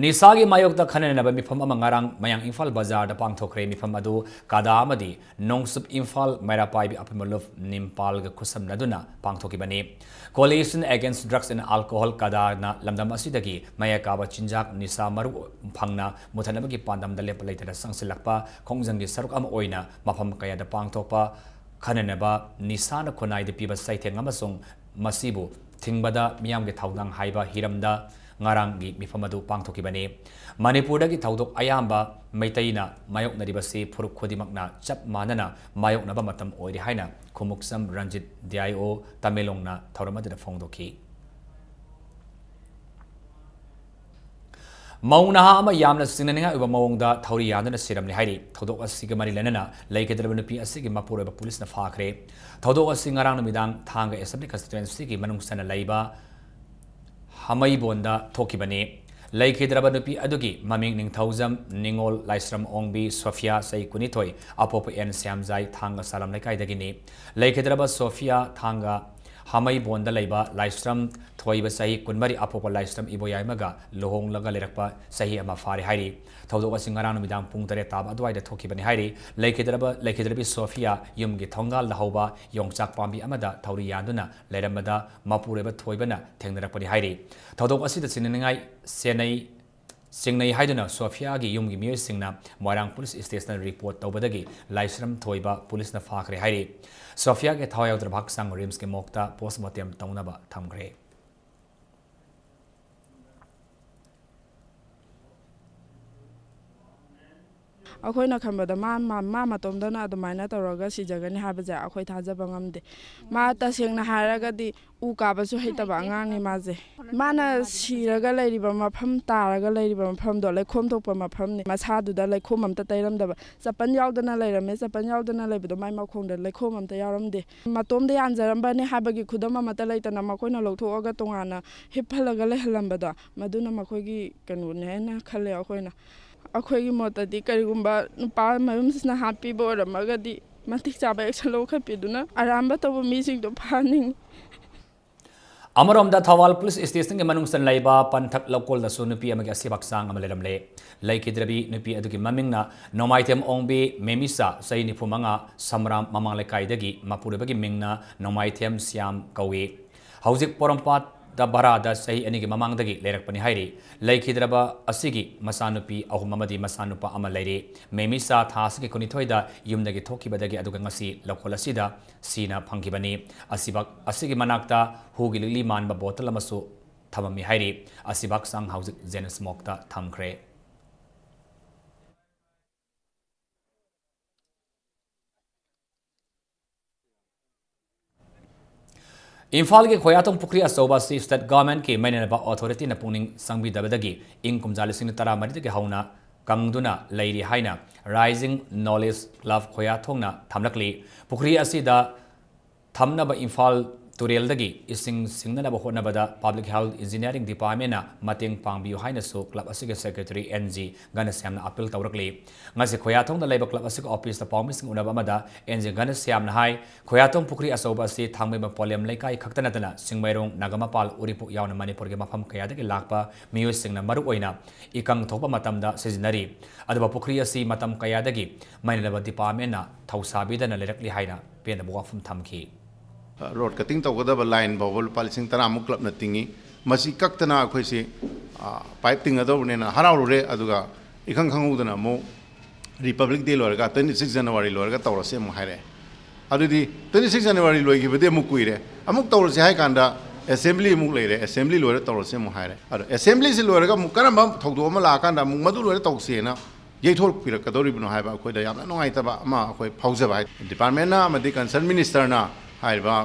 ꯅꯤꯁꯥꯒꯤ ꯃꯥꯌꯣꯛꯇ ꯈꯟꯅ ꯅꯩꯅꯕ ꯃꯤꯐꯝ ꯑꯃ ꯉꯔꯥꯡ ꯃꯌꯥꯡ ꯏꯝꯐꯥꯜ ꯕꯖꯥꯔꯗ ꯄꯥꯡꯊꯣꯛꯈ꯭ꯔꯦ꯫ ꯃꯤꯐꯝ ꯑꯗꯨ ꯀꯗꯥ ꯑꯃꯗꯤ ꯅꯣꯡꯆꯨꯞ ꯏꯝꯐꯥꯜ ꯃꯩꯔꯥ ꯄꯥꯏꯕꯤ ꯑꯄꯨꯟꯕ ꯂꯨꯞ ꯅꯤꯝꯄꯥꯜꯒ ꯈꯨꯠꯁꯝꯅꯗꯨꯅ ꯄꯥꯡꯊꯣꯛꯈꯤꯕꯅꯤ꯫ Coalition Against Drugs and Alcohol ꯀꯗꯥꯅ ꯂꯝꯗꯝ ꯑꯁꯤꯗꯒꯤ ꯃꯌꯥ ꯀꯥꯕ ꯆꯤꯟꯖꯥꯛ ꯅꯤꯁꯥ ꯃꯔꯨ ꯐꯪꯅ ꯃꯨꯊꯠꯅꯕꯒꯤ ꯄꯥꯟꯗꯝꯗ ꯂꯦꯞꯄ ꯂꯩꯇꯅ ꯆꯪꯁꯤꯜꯂꯛꯄ ꯈꯣꯡꯖꯪꯒꯤ ꯁꯔꯨꯛ ꯑꯃ ꯑꯣꯏꯅ ꯃꯐꯝ ꯀꯌꯥꯗ ꯄꯥꯡꯊꯣꯛꯄ ꯈꯟꯅꯅꯕ ꯅꯤꯁꯥꯅ ꯈꯨꯟꯅꯥꯏꯗ ꯄꯤꯕ ꯆꯩꯊꯦꯡ ꯑꯃꯁꯨꯡ ꯃꯁꯤꯕꯨ ꯊꯤꯡꯕꯗ ꯃꯤꯌꯥꯝꯒꯤ ꯊꯧꯗꯥꯡ ꯍꯥꯏꯕ ꯍꯤꯔꯝꯗ ꯉꯔꯥꯡꯒꯤ ꯃꯤꯐꯝ ꯑꯗꯨ ꯄꯥꯡꯊꯣꯛꯈꯤꯕꯅꯤ꯫ ꯃꯅꯤꯄꯨꯔꯗꯒꯤ ꯊꯧꯗꯣꯛ ꯑꯌꯥꯝꯕ ꯃꯩꯇꯩꯅ ꯃꯥꯌꯣꯛꯅꯔꯤꯕꯁꯤ ꯐꯨꯔꯨꯞ ꯈꯨꯗꯤꯡꯃꯛꯅ ꯆꯞ ꯃꯥꯟꯅꯅ ꯃꯥꯌꯣꯛꯅꯕ ꯃꯇꯝ ꯑꯣꯏꯔꯦ ꯍꯥꯏꯅ Khumukcham Ranjit, D I O, ꯇꯃꯦꯡꯂꯣꯡꯅ ꯊꯧꯔꯝ ꯑꯗꯨꯗ ꯐꯣꯡꯗꯣꯛꯈꯤ꯫ ꯃꯧ ꯅꯍꯥ ꯑꯃ ꯌꯥꯝꯅ ꯆꯤꯡꯅꯅꯤꯡꯉꯥꯏ ꯑꯣꯏꯕ ꯃꯑꯣꯡꯗ ꯊꯧꯔꯤ ꯌꯥꯟꯗꯨꯅ ꯁꯤꯔꯝꯂꯦ ꯍꯥꯏꯔꯤ꯫ ꯊꯧꯗꯣꯛ ꯑꯁꯤꯒ ꯃꯔꯤ ꯂꯩꯅꯅ ꯂꯩꯈꯤꯗ꯭ꯔꯕ ꯅꯨꯄꯤ ꯑꯁꯤꯒꯤ ꯃꯄꯨꯔꯣꯏꯕ ꯄꯨꯂꯤꯁꯅ ꯐꯥꯈ꯭ꯔꯦ꯫ ꯊꯧꯗꯣꯛ ꯑꯁꯤ ꯉꯔꯥꯡ ꯅꯨꯃꯤꯗꯥꯡ ꯊꯥꯡꯒ Assembly Constituencyꯒꯤ ꯃꯅꯨꯡ ꯆꯟꯅ ꯂꯩꯕ ꯍꯃꯩꯕꯣꯟꯗ ꯊꯣꯛꯈꯤꯕꯅꯤ꯫ ꯂꯩꯈꯤꯗ꯭ꯔꯕ ꯅꯨꯄꯤ ꯑꯗꯨꯒꯤ ꯃꯃꯤꯡ ꯅꯤꯡꯊꯧꯖꯝ ꯅꯤꯉꯣꯜ ꯂꯥꯏꯁ꯭ꯔꯝ ꯑꯣꯡꯕꯤ ꯁꯣꯐꯤꯌꯥ, ꯆꯍꯤ ꯀꯨꯟꯅꯤꯊꯣꯏ, ꯑꯄꯣꯛꯄ ꯑꯦꯟ ꯁ꯭ꯌꯥꯝꯖꯥꯏ, ꯊꯥꯡꯒ ꯁꯥꯂꯝ ꯂꯩꯀꯥꯏꯗꯒꯤꯅꯤ꯫ ꯂꯩꯈꯤꯗ꯭ꯔꯕ ꯁꯣꯐꯤꯌꯥ ꯊꯥꯡꯒ ꯍꯃꯩꯕꯣꯟꯗ ꯂꯩꯕ ꯂꯥꯏꯁ꯭ꯔꯝ ꯊꯣꯏꯕ, ꯆꯍꯤ ꯀꯨꯟꯃꯔꯤ, ꯑꯄꯣꯛꯄ ꯂꯥꯏꯁ꯭ꯔꯝ ꯏꯕꯣꯌꯥꯏꯃꯒ ꯂꯨꯍꯣꯡꯂꯒ ꯂꯩꯔꯛꯄ ꯆꯍꯤ ꯑꯃ ꯐꯥꯔꯦ ꯍꯥꯏꯔꯤ꯫ ꯊꯧꯗꯣꯛ ꯑꯁꯤ ꯉꯔꯥꯡ ꯅꯨꯃꯤꯗꯥꯡ ꯄꯨꯡ ꯇꯔꯦꯠ ꯇꯥꯕ ꯑꯗꯨꯋꯥꯏꯗ ꯊꯣꯛꯈꯤꯕꯅꯤ ꯍꯥꯏꯔꯤ꯫ ꯂꯩꯈꯤꯗ꯭ꯔꯕ, ꯂꯩꯈꯤꯗ꯭ꯔꯕꯤ ꯁꯣꯐꯤꯌꯥ ꯌꯨꯝꯒꯤ ꯊꯣꯡꯒꯥꯜꯗ ꯍꯧꯕ ꯌꯣꯡꯆꯥꯛ ꯄꯥꯝꯕꯤ ꯑꯃꯗ ꯊꯧꯔꯤ ꯌꯥꯟꯗꯨꯅ ꯂꯩꯔꯝꯕꯗ ꯃꯄꯨꯔꯣꯏꯕ ꯊꯣꯏꯕꯅ ꯊꯦꯡꯅꯔꯛꯄꯅꯤ ꯍꯥꯏꯔꯤ꯫ ꯊꯧꯗꯣꯛ ꯑꯁꯤꯗ ꯆꯤꯡꯅꯅꯤꯡꯉꯥꯏ ꯁꯦꯟꯅꯩ, ꯆꯤꯡꯅꯩ ꯍꯥꯏꯗꯨꯅ ꯁꯣꯐꯤꯌꯥꯒꯤ ꯌꯨꯝꯒꯤ ꯃꯤꯑꯣꯏꯁꯤꯡꯅ ꯃꯣꯏꯔꯥꯡ ꯄꯨꯂꯤꯁ ꯁ꯭ꯇꯦꯁꯟꯗ ꯔꯤꯄꯣꯔꯠ ꯇꯧꯕꯗꯒꯤ ꯂꯥꯏꯁ꯭ꯔꯝ ꯊꯣꯏꯕ ꯄꯨꯂꯤꯁꯅ ꯐꯥꯈ꯭ꯔꯦ ꯍꯥꯏꯔꯤ꯫ ꯁꯣꯐꯤꯌꯥꯒꯤ ꯊꯋꯥꯏ ꯌꯥꯎꯗ꯭ꯔꯕ ꯍꯛꯆꯥꯡ ꯔꯤꯝꯁꯀꯤ ꯃꯣꯔꯒꯇ ꯄꯣꯁꯃꯣꯔꯇꯦꯝ ꯇꯧꯅꯕ ꯊꯝꯈ꯭ꯔꯦ꯫ ꯑꯩꯈꯣꯏꯅ ꯈꯟꯕꯗ ꯃꯥ, ꯃꯥ, ꯃꯥ ꯃꯇꯣꯝꯗꯅ ꯑꯗꯨꯃꯥꯏꯅ ꯇꯧꯔꯒ ꯁꯤꯖꯒꯅꯤ ꯍꯥꯏꯕꯁꯦ ꯑꯩꯈꯣꯏ ꯊꯥꯖꯕ ꯉꯝꯗꯦ꯫ ꯃꯥ ꯇꯁꯦꯡꯅ ꯍꯥꯏꯔꯒꯗꯤ ꯎ ꯀꯥꯕꯁꯨ ꯍꯩꯇꯕ ꯑꯉꯥꯡꯅꯤ ꯃꯥꯁꯦ꯫ ꯃꯥꯅ ꯁꯤꯔꯒ ꯂꯩꯔꯤꯕ ꯃꯐꯝ, ꯇꯥꯔꯒ ꯂꯩꯔꯤꯕ ꯃꯐꯝꯗꯣ ꯂꯩꯈꯣꯝ ꯊꯣꯛꯄ ꯃꯐꯝꯅꯤ꯫ ꯃꯁꯥꯗꯨꯗ ꯂꯩꯈꯣꯝ ꯑꯝꯇ ꯇꯩꯔꯝꯗꯕ, ꯆꯄꯟ ꯌꯥꯎꯗꯅ ꯂꯩꯔꯝꯃꯦ꯫ ꯆꯄꯟ ꯌꯥꯎꯗꯅ ꯂꯩꯕꯗꯣ ꯃꯥꯏ ꯃꯈꯣꯡꯗ ꯂꯩꯈꯣꯝ ꯑꯝꯇ ꯌꯥꯎꯔꯝꯗꯦ꯫ ꯃꯇꯣꯝꯗ ꯌꯥꯟꯖꯔꯝꯕꯅꯤ ꯍꯥꯏꯕꯒꯤ ꯈꯨꯗꯝ ꯑꯃꯠꯇ ꯂꯩꯇꯅ ꯃꯈꯣꯏꯅ ꯂꯧꯊꯣꯛꯑꯒ ꯇꯣꯉꯥꯟꯅ ꯍꯤꯞꯍꯜꯂꯒ ꯂꯩꯍꯜꯂꯝꯕꯗꯣ, ꯃꯗꯨꯅ ꯃꯈꯣꯏꯒꯤ ꯀꯩꯅꯣꯅꯦꯅ ꯈꯜꯂꯦ ꯑꯩꯈꯣꯏꯅ꯫ ꯑꯩꯈꯣꯏꯒꯤ ꯃꯣꯠꯇꯗꯤ ꯀꯔꯤꯒꯨꯝꯕ ꯅꯨꯄꯥ ꯃꯌꯨꯝꯁꯤꯅ ꯍꯥꯠꯄꯤꯕ ꯑꯣꯏꯔꯝꯃꯒꯗꯤ ꯃꯇꯤꯛ ꯆꯥꯕ action ꯂꯧꯈꯠꯄꯤꯗꯨꯅ ꯑꯔꯥꯟꯕ ꯇꯧꯕ ꯃꯤꯁꯤꯡꯗꯣ ꯐꯥꯍꯟꯅꯤꯡꯉꯤ꯫ ꯑꯃꯔꯣꯝꯗ ꯊꯧꯕꯥꯜ ꯄꯨꯂꯤꯁ ꯁ꯭ꯇꯦꯁꯟꯒꯤ ꯃꯅꯨꯡꯗ ꯂꯩꯕ ꯄꯟꯊꯛ ꯂꯧꯀꯣꯜꯗꯁꯨ ꯅꯨꯄꯤ ꯑꯃꯒꯤ ꯑꯁꯤꯕ ꯍꯛꯆꯥꯡ ꯑꯃ ꯂꯩꯔꯝꯂꯦ꯫ ꯂꯩꯈꯤꯗ꯭ꯔꯕꯤ ꯅꯨꯄꯤ ꯑꯗꯨꯒꯤ ꯃꯃꯤꯡꯅ ꯅꯣꯡꯃꯥꯏꯊꯦꯝ ꯑꯣꯡꯕꯤ ꯃꯦꯃꯤꯁꯥ, ꯆꯍꯤ ꯅꯤꯐꯨ ꯃꯉꯥ, ꯁꯝꯔꯥꯝ ꯃꯃꯥꯡ ꯂꯩꯀꯥꯏꯗꯒꯤ, ꯃꯄꯨꯔꯣꯏꯕꯒꯤ ꯃꯤꯡꯅ ꯅꯣꯡꯃꯥꯏꯊꯦꯝ ꯁ꯭ꯌꯥꯝ ꯀꯧꯏ꯫ ꯍꯧꯖꯤꯛ ꯄꯣꯔꯣꯝꯄꯥꯠꯇ ꯚꯔꯥꯗ ꯆꯍꯤ ꯑꯅꯤꯒꯤ ꯃꯃꯥꯡꯗꯒꯤ ꯂꯩꯔꯛꯄꯅꯤ ꯍꯥꯏꯔꯤ꯫ ꯂꯩꯈꯤꯗ꯭ꯔꯕ ꯑꯁꯤꯒꯤ ꯃꯆꯥꯅꯨꯄꯤ ꯑꯍꯨꯝ ꯑꯃꯗꯤ ꯃꯆꯥꯅꯨꯄꯥ ꯑꯃ ꯂꯩꯔꯤ꯫ ꯃꯦꯃꯤꯁꯥ ꯊꯥ ꯑꯁꯤꯒꯤ ꯀꯨꯟꯅꯤꯊꯣꯏꯗ ꯌꯨꯝꯗꯒꯤ ꯊꯣꯛꯈꯤꯕꯗꯒꯤ ꯑꯗꯨꯒ ꯉꯁꯤ ꯂꯧꯈꯣꯜ ꯑꯁꯤꯗ ꯁꯤꯅ ꯐꯪꯈꯤꯕꯅꯤ꯫ ꯑꯁꯤꯕ-, ꯑꯁꯤꯒꯤ ꯃꯅꯥꯛꯇ ꯍꯨꯒꯤ ꯂꯤꯛꯂꯤ ꯃꯥꯟꯕ ꯕꯣꯇꯜ ꯑꯃꯁꯨ ꯊꯝꯃꯝꯃꯤ ꯍꯥꯏꯔꯤ꯫ ꯑꯁꯤꯕ ꯍꯛꯆꯥꯡ ꯍꯧꯖꯤꯛ ꯖꯦꯅꯤꯝꯁ ꯃꯣꯔꯒꯇ ꯊꯝꯈ꯭ꯔꯦ꯫ ꯏꯝꯐꯥꯜꯒꯤ ꯈꯣꯌꯥꯊꯣꯡ ꯄꯨꯈ꯭ꯔꯤ ꯑꯆꯧꯕ ꯑꯁꯤ state governmentꯀꯤ ꯃꯩ ꯂꯩꯅꯕ authorityꯅ ꯄꯨꯛꯅꯤꯡ ꯆꯪꯕꯤꯗꯕꯗꯒꯤ ꯏꯪ ꯀꯨꯝꯖꯥ ꯂꯤꯁꯤꯡ ꯇꯔꯥꯃꯔꯤꯗꯒꯤ ꯍꯧꯅ ꯀꯪꯗꯨꯅ ꯂꯩꯔꯤ ꯍꯥꯏꯅ Rising Knowledge Club ꯈꯣꯌꯥꯊꯣꯡꯅ ꯊꯝꯂꯛꯂꯤ꯫ ꯄꯨꯈ꯭ꯔꯤ ꯑꯁꯤꯗ ꯊꯝꯅꯕ ꯏꯝꯐꯥꯜ ꯇꯨꯔꯦꯜꯗꯒꯤ ꯏꯁꯤꯡ ꯁꯤꯡꯅꯅꯕ ꯍꯣꯠꯅꯕꯗ Public Health Engineering Departmentꯅ ꯃꯇꯦꯡ ꯄꯥꯡꯕꯤꯌꯨ ꯍꯥꯏꯅꯁꯨ club ꯑꯁꯤꯒꯤ secretary ꯑꯦꯟ ꯖꯤ ꯘꯅꯁ꯭ꯌꯥꯝꯅ appeal ꯇꯧꯔꯛꯂꯤ꯫ ꯉꯁꯤ ꯈꯣꯌꯥꯊꯣꯡꯗ ꯂꯩꯕ club ꯑꯁꯤꯒꯤ officeꯇ ꯄꯥꯎꯃꯤꯁꯤꯡ ꯎꯅꯕ ꯑꯃꯗ ꯑꯦꯟ ꯖꯤ ꯘꯅꯁ꯭ꯌꯥꯝꯅ ꯍꯥꯏ, ꯈꯣꯌꯥꯊꯣꯡ ꯄꯨꯈ꯭ꯔꯤ ꯑꯆꯧꯕ ꯑꯁꯤ ꯊꯥꯡꯃꯩꯕꯟ ꯄꯣꯂꯦꯝ ꯂꯩꯀꯥꯏ ꯈꯛꯇ ꯅꯠꯇꯅ ꯆꯤꯡꯃꯩꯔꯣꯡ, ꯅꯥꯒꯥꯃꯄꯥꯜ, ꯎꯔꯤꯄꯣꯛ ꯌꯥꯎꯅ ꯃꯅꯤꯄꯨꯔꯒꯤ ꯃꯐꯝ ꯀꯌꯥꯗꯒꯤ ꯂꯥꯛꯄ ꯃꯤꯑꯣꯏꯁꯤꯡꯅ ꯃꯔꯨꯑꯣꯏꯅ ꯏꯀꯪ ꯊꯣꯛꯄ ꯃꯇꯝꯗ ꯁꯤꯖꯤꯟꯅꯔꯤ꯫ ꯑꯗꯨꯕꯨ ꯄꯨꯈ꯭ꯔꯤ ꯑꯁꯤ ꯃꯇꯝ ꯀꯌꯥꯗꯒꯤ ꯃꯩ ꯂꯩꯅꯕ departmentꯅ ꯊꯧꯁꯥꯕꯤꯗꯅ ꯂꯩꯔꯛꯂꯤ ꯍꯥꯏꯅ ꯄꯦꯟꯗꯕ ꯋꯥꯐꯝ ꯊꯝꯈꯤ꯫ Road cutting ꯇꯧꯒꯗꯕ line ꯐꯥꯎꯕ ꯂꯨꯄꯥ ꯂꯤꯁꯤꯡ ꯇꯔꯥꯃꯨꯛ clubꯅ ꯇꯤꯡꯉꯤ꯫ ꯃꯁꯤ ꯀꯛꯇꯅ ꯑꯩꯈꯣꯏꯁꯤ, ꯑ, pipe ꯇꯤꯡꯒꯗꯧꯕꯅꯦꯅ ꯍꯔꯥꯎꯔꯨꯔꯦ, ꯑꯗꯨꯒ ꯏꯈꯪ ꯈꯪꯍꯧꯗꯅ ꯑꯃꯨꯛ Republic Day ꯂꯣꯏꯔꯒ, twenty six January ꯂꯣꯏꯔꯒ ꯇꯧꯔꯁꯦ ꯑꯃꯨꯛ ꯍꯥꯏꯔꯛꯑꯦ꯫ ꯑꯗꯨꯗꯤ twenty six January ꯂꯣꯏꯈꯤꯕꯗꯤ ꯑꯃꯨꯛ ꯀꯨꯏꯔꯦ꯫ ꯑꯃꯨꯛ ꯇꯧꯔꯁꯦ ꯍꯥꯏ ꯀꯥꯟꯗ assembly ꯑꯃꯨꯛ ꯂꯩꯔꯦ, assembly ꯂꯣꯏꯔ ꯇꯧꯔꯁꯦ ꯑꯃꯨꯛ ꯍꯥꯏꯔꯦ꯫ ꯑꯗꯣ assemblyꯁꯤ ꯂꯣꯏꯔꯒ ꯑꯃꯨꯛ ꯀꯔꯝꯕ ꯊꯧꯗꯣꯛ ꯑꯃ ꯂꯥꯛꯑꯀꯥꯟꯗ ꯑꯃꯨꯛ ꯃꯗꯨ ꯂꯣꯏꯔ ꯇꯧꯁꯦꯅ ꯌꯩꯊꯣꯛꯄꯤꯔꯛꯀꯗꯧꯔꯤꯕꯅꯣ ꯍꯥꯏꯕ ꯑꯩꯈꯣꯏꯗ ꯌꯥꯝꯅ ꯅꯨꯡꯉꯥꯏꯇꯕ ꯑꯃ ꯑꯩꯈꯣꯏ ꯐꯥꯎꯖꯕ ꯍꯥꯏ꯫ ꯗꯤꯄꯥꯔꯠꯃꯦꯟꯅ ꯑꯃꯗꯤ ꯀꯟꯁꯔꯟ ꯃꯤꯅꯤꯁꯇꯔꯅ ꯍꯥꯏꯔꯤꯕ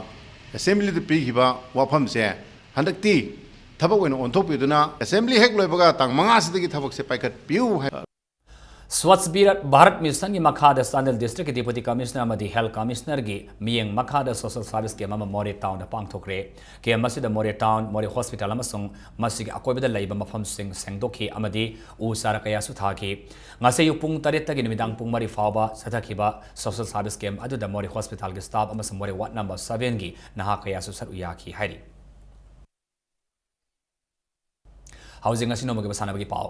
ꯑꯦꯁꯦꯝꯕ꯭ꯂꯤꯗ ꯄꯤꯈꯤꯕ ꯋꯥꯐꯝꯁꯦ ꯍꯟꯗꯛꯇꯤ ꯊꯕꯛ ꯑꯣꯏꯅ ꯑꯣꯟꯊꯣꯛꯄꯤꯗꯨꯅ ꯑꯦꯁꯦꯝꯕ꯭ꯂꯤ ꯍꯦꯛ ꯂꯣꯏꯕꯒ ꯇꯥꯡ ꯃꯉꯥꯁꯤꯗꯒꯤ ꯊꯕꯛꯁꯦ ꯄꯥꯏꯈꯠꯄꯤꯌꯨ ꯍꯥꯏ꯫ ꯁ꯭ꯋꯥꯆ ꯚꯥꯔꯠ ꯃꯤꯁꯟꯒꯤ ꯃꯈꯥꯗ ꯆꯥꯟꯗꯦꯜ ꯗꯤꯁꯇ꯭ꯔꯤꯛꯀꯤ ꯗꯤꯄꯨꯇꯤ ꯀꯃꯤꯁꯅꯔ ꯑꯃꯗꯤ ꯍꯦꯜꯊ ꯀꯃꯤꯁꯅꯔꯒꯤ ꯃꯤꯠꯌꯦꯡ ꯃꯈꯥꯗ ꯁꯣꯁꯦꯜ ꯁꯥꯔꯚꯤꯁ ꯀꯦꯝ ꯑꯃ ꯃꯣꯔꯦ ꯇꯥꯎꯟꯗ ꯄꯥꯡꯊꯣꯛꯈ꯭ꯔꯦ꯫ ꯀꯦꯝ ꯑꯁꯤꯗ ꯃꯣꯔꯦ ꯇꯥꯎꯟ, ꯃꯣꯔꯦ ꯍꯣꯁꯄꯤꯇꯥꯜ ꯑꯃꯁꯨꯡ ꯃꯁꯤꯒꯤ ꯑꯀꯣꯏꯕꯗ ꯂꯩꯕ ꯃꯐꯝꯁꯤꯡ ꯁꯦꯡꯗꯣꯛꯈꯤ ꯑꯃꯗꯤ ꯎ ꯆꯥꯔꯥ ꯀꯌꯥꯁꯨ ꯊꯥꯈꯤ꯫ ꯉꯁꯤ ꯑꯌꯨꯛ ꯄꯨꯡ ꯇꯔꯦꯠꯇꯒꯤ ꯅꯨꯃꯤꯗꯥꯡ ꯄꯨꯡ ꯃꯔꯤ ꯐꯥꯎꯕ ꯆꯠꯊꯈꯤꯕ ꯁꯣꯁꯦꯜ ꯁꯥꯔꯚꯤꯁ ꯀꯦꯝ ꯑꯗꯨꯗ ꯃꯣꯔꯦ ꯍꯣꯁꯄꯤꯇꯥꯜꯒꯤ ꯁ꯭ꯇꯥꯐ ꯑꯃꯁꯨꯡ ꯃꯣꯔꯦ ꯋꯥꯔꯗ ꯅꯝꯕꯔ ꯁꯚꯦꯟꯒꯤ ꯅꯍꯥ ꯀꯌꯥꯁꯨ ꯁꯔꯨꯛ ꯌꯥꯈꯤ ꯍꯥꯏꯔꯤ꯫ ꯍꯧꯖꯤꯛ ꯉꯁꯤ ꯅꯣꯡꯃꯒꯤ ꯃꯁꯥꯟꯅꯕꯒꯤ ꯄꯥꯎ꯫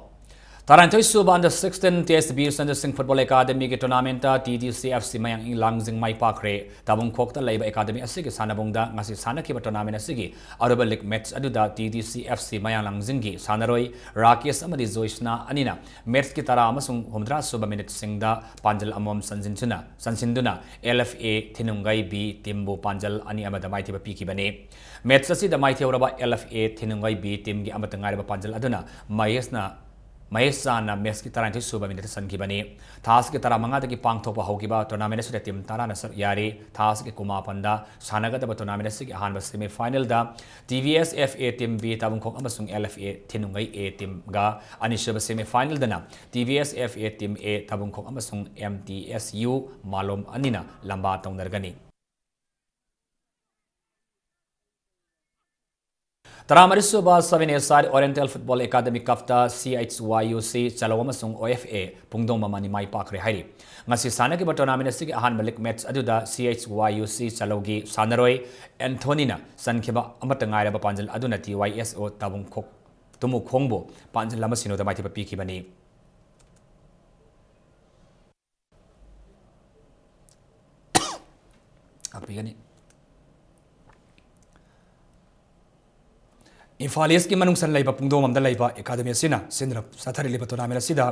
ꯇꯔꯥꯅꯤꯊꯣꯏ ꯁꯨꯕ under sixteen T S B Sanjit ꯁꯤꯡ football ꯑꯦꯀꯥꯗꯃꯤꯒꯤ ꯇꯣꯔꯅꯥꯃꯦꯟꯠꯇ T D C F C ꯃꯌꯥꯡ ꯂꯥꯡꯖꯤꯡ ꯃꯥꯏ ꯄꯥꯛꯈ꯭ꯔꯦ꯫ ꯇꯥꯕꯨꯡꯈꯣꯛꯇ ꯂꯩꯕ ꯑꯦꯀꯥꯗꯃꯤ ꯑꯁꯤꯒꯤ ꯁꯥꯟꯅꯕꯨꯡꯗ ꯉꯁꯤ ꯁꯥꯟꯅꯈꯤꯕ ꯇꯣꯔꯅꯥꯃꯦꯟꯠ ꯑꯁꯤꯒꯤ ꯑꯔꯣꯏꯕ ꯂꯤꯒ ꯃꯦꯠꯆ ꯑꯗꯨꯗ T D C F C ꯃꯌꯥꯡ ꯂꯥꯡꯖꯤꯡꯒꯤ ꯁꯥꯟꯅꯔꯣꯏ ꯔꯥꯀꯦꯁ ꯑꯃꯗꯤ ꯖꯣꯏꯁꯅꯥ ꯑꯅꯤꯅ ꯃꯦꯠꯆꯀꯤ ꯇꯔꯥ ꯑꯃꯁꯨꯡ ꯍꯨꯝꯗ꯭ꯔꯥ ꯁꯨꯕ ꯃꯤꯅꯤꯠꯁꯤꯡꯗ ꯄꯥꯟꯖꯜ ꯑꯃꯃꯝ ꯆꯟꯁꯤꯟꯗꯨꯅ, ꯆꯟꯁꯤꯟꯗꯨꯅ L F A ꯊꯤꯅꯨꯡꯒꯩ B ꯇꯤꯝꯕꯨ ꯄꯥꯟꯖꯜ ꯑꯅꯤ ꯑꯃꯗ ꯃꯥꯏꯊꯤꯕ ꯄꯤꯈꯤꯕꯅꯤ꯫ ꯃꯦꯠꯆ ꯑꯁꯤꯗ ꯃꯥꯏꯊꯤꯍꯧꯔꯕ L F A ꯊꯤꯅꯨꯡꯒꯩ B ꯇꯤꯝꯒꯤ ꯑꯃꯠꯇ ꯉꯥꯏꯔꯕ ꯄꯥꯟꯖꯜ ꯑꯗꯨꯅ ꯃꯍꯦꯁꯅ, ꯃꯍꯦꯁ ꯆꯥꯅ ꯃꯦꯠꯆꯀꯤ ꯇꯔꯥꯅꯤꯊꯣꯏ ꯁꯨꯕ ꯃꯤꯅꯤꯠꯇ ꯆꯟꯈꯤꯕꯅꯤ꯫ ꯊꯥ ꯑꯁꯤꯒꯤ ꯇꯔꯥꯃꯉꯥꯗꯒꯤ ꯄꯥꯡꯊꯣꯛꯄ ꯍꯧꯈꯤꯕ ꯇꯣꯔꯅꯥꯃꯦꯟꯠ ꯑꯁꯤꯗ ꯇꯤꯝ ꯇꯔꯥꯅ ꯁꯔꯨꯛ ꯌꯥꯔꯤ꯫ ꯊꯥ ꯑꯁꯤꯒꯤ ꯀꯨꯟꯃꯥꯄꯟꯗ ꯁꯥꯟꯅꯒꯗꯕ ꯇꯣꯔꯅꯥꯃꯦꯟꯠ ꯑꯁꯤꯒꯤ ꯑꯍꯥꯟꯕ semi final the T V S F A team B ꯇꯥꯕꯨꯡꯈꯣꯛ ꯑꯃꯁꯨꯡ L F A ꯊꯤꯅꯨꯡꯒꯩ A ꯇꯤꯝꯒ, ꯑꯅꯤꯁꯨꯕ semi final ꯗꯅ T V S F A team A ꯇꯥꯕꯨꯡꯈꯣꯛ ꯑꯃꯁꯨꯡ M T S U ꯃꯥꯂꯣꯝ ꯑꯅꯤꯅ ꯂꯝꯕꯥ ꯇꯧꯅꯔꯒꯅꯤ꯫ ꯇꯔꯥꯃꯔꯤ ꯁꯨꯕ Seven S R Oriental Football Academy Cup ꯇ C H Y U C Chalou ꯑꯃꯁꯨꯡ O F A ꯄꯨꯡꯗꯣꯡꯕꯝ ꯑꯅꯤ ꯃꯥꯏ ꯄꯥꯛꯈ꯭ꯔꯦ ꯍꯥꯏꯔꯤ꯫ ꯉꯁꯤ ꯁꯥꯟꯅꯈꯤꯕ ꯇꯣꯔꯅꯥꯃꯦꯟꯠ ꯑꯁꯤꯒꯤ ꯑꯍꯥꯟꯕ ꯂꯤꯒ ꯃꯦꯠꯆ ꯑꯗꯨꯗ C H Y U C ꯆꯂꯧꯒꯤ ꯁꯥꯟꯅꯔꯣꯏ ꯑꯦꯟꯊꯣꯅꯤꯅ ꯆꯟꯈꯤꯕ ꯑꯃꯠꯇ ꯉꯥꯏꯔꯕ ꯄꯥꯟꯖꯜ ꯑꯗꯨꯅ T Y S O ꯇꯥꯕꯨꯡꯈꯣꯛ ꯇꯨꯃꯨꯈꯣꯡꯕꯨ ꯄꯥꯟꯖꯜ ꯑꯃ ꯁꯤꯅꯣꯗ ꯃꯥꯏꯊꯤꯕ ꯄꯤꯈꯤꯕꯅꯤ꯫ ꯉꯥꯛꯄꯤꯒꯅꯤ꯫ ꯏꯝꯐꯥꯜ ꯏꯁꯀꯤ ꯃꯅꯨꯡ ꯆꯟ ꯂꯩꯕ ꯄꯨꯡꯗꯣꯡꯕꯝꯗ ꯂꯩꯕ ꯑꯦꯀꯥꯗꯃꯤ ꯑꯁꯤꯅ ꯁꯤꯟꯗꯨꯅ ꯆꯠꯊꯔꯤꯕ ꯇꯣꯔꯅꯥꯃꯦꯟ ꯑꯁꯤꯗ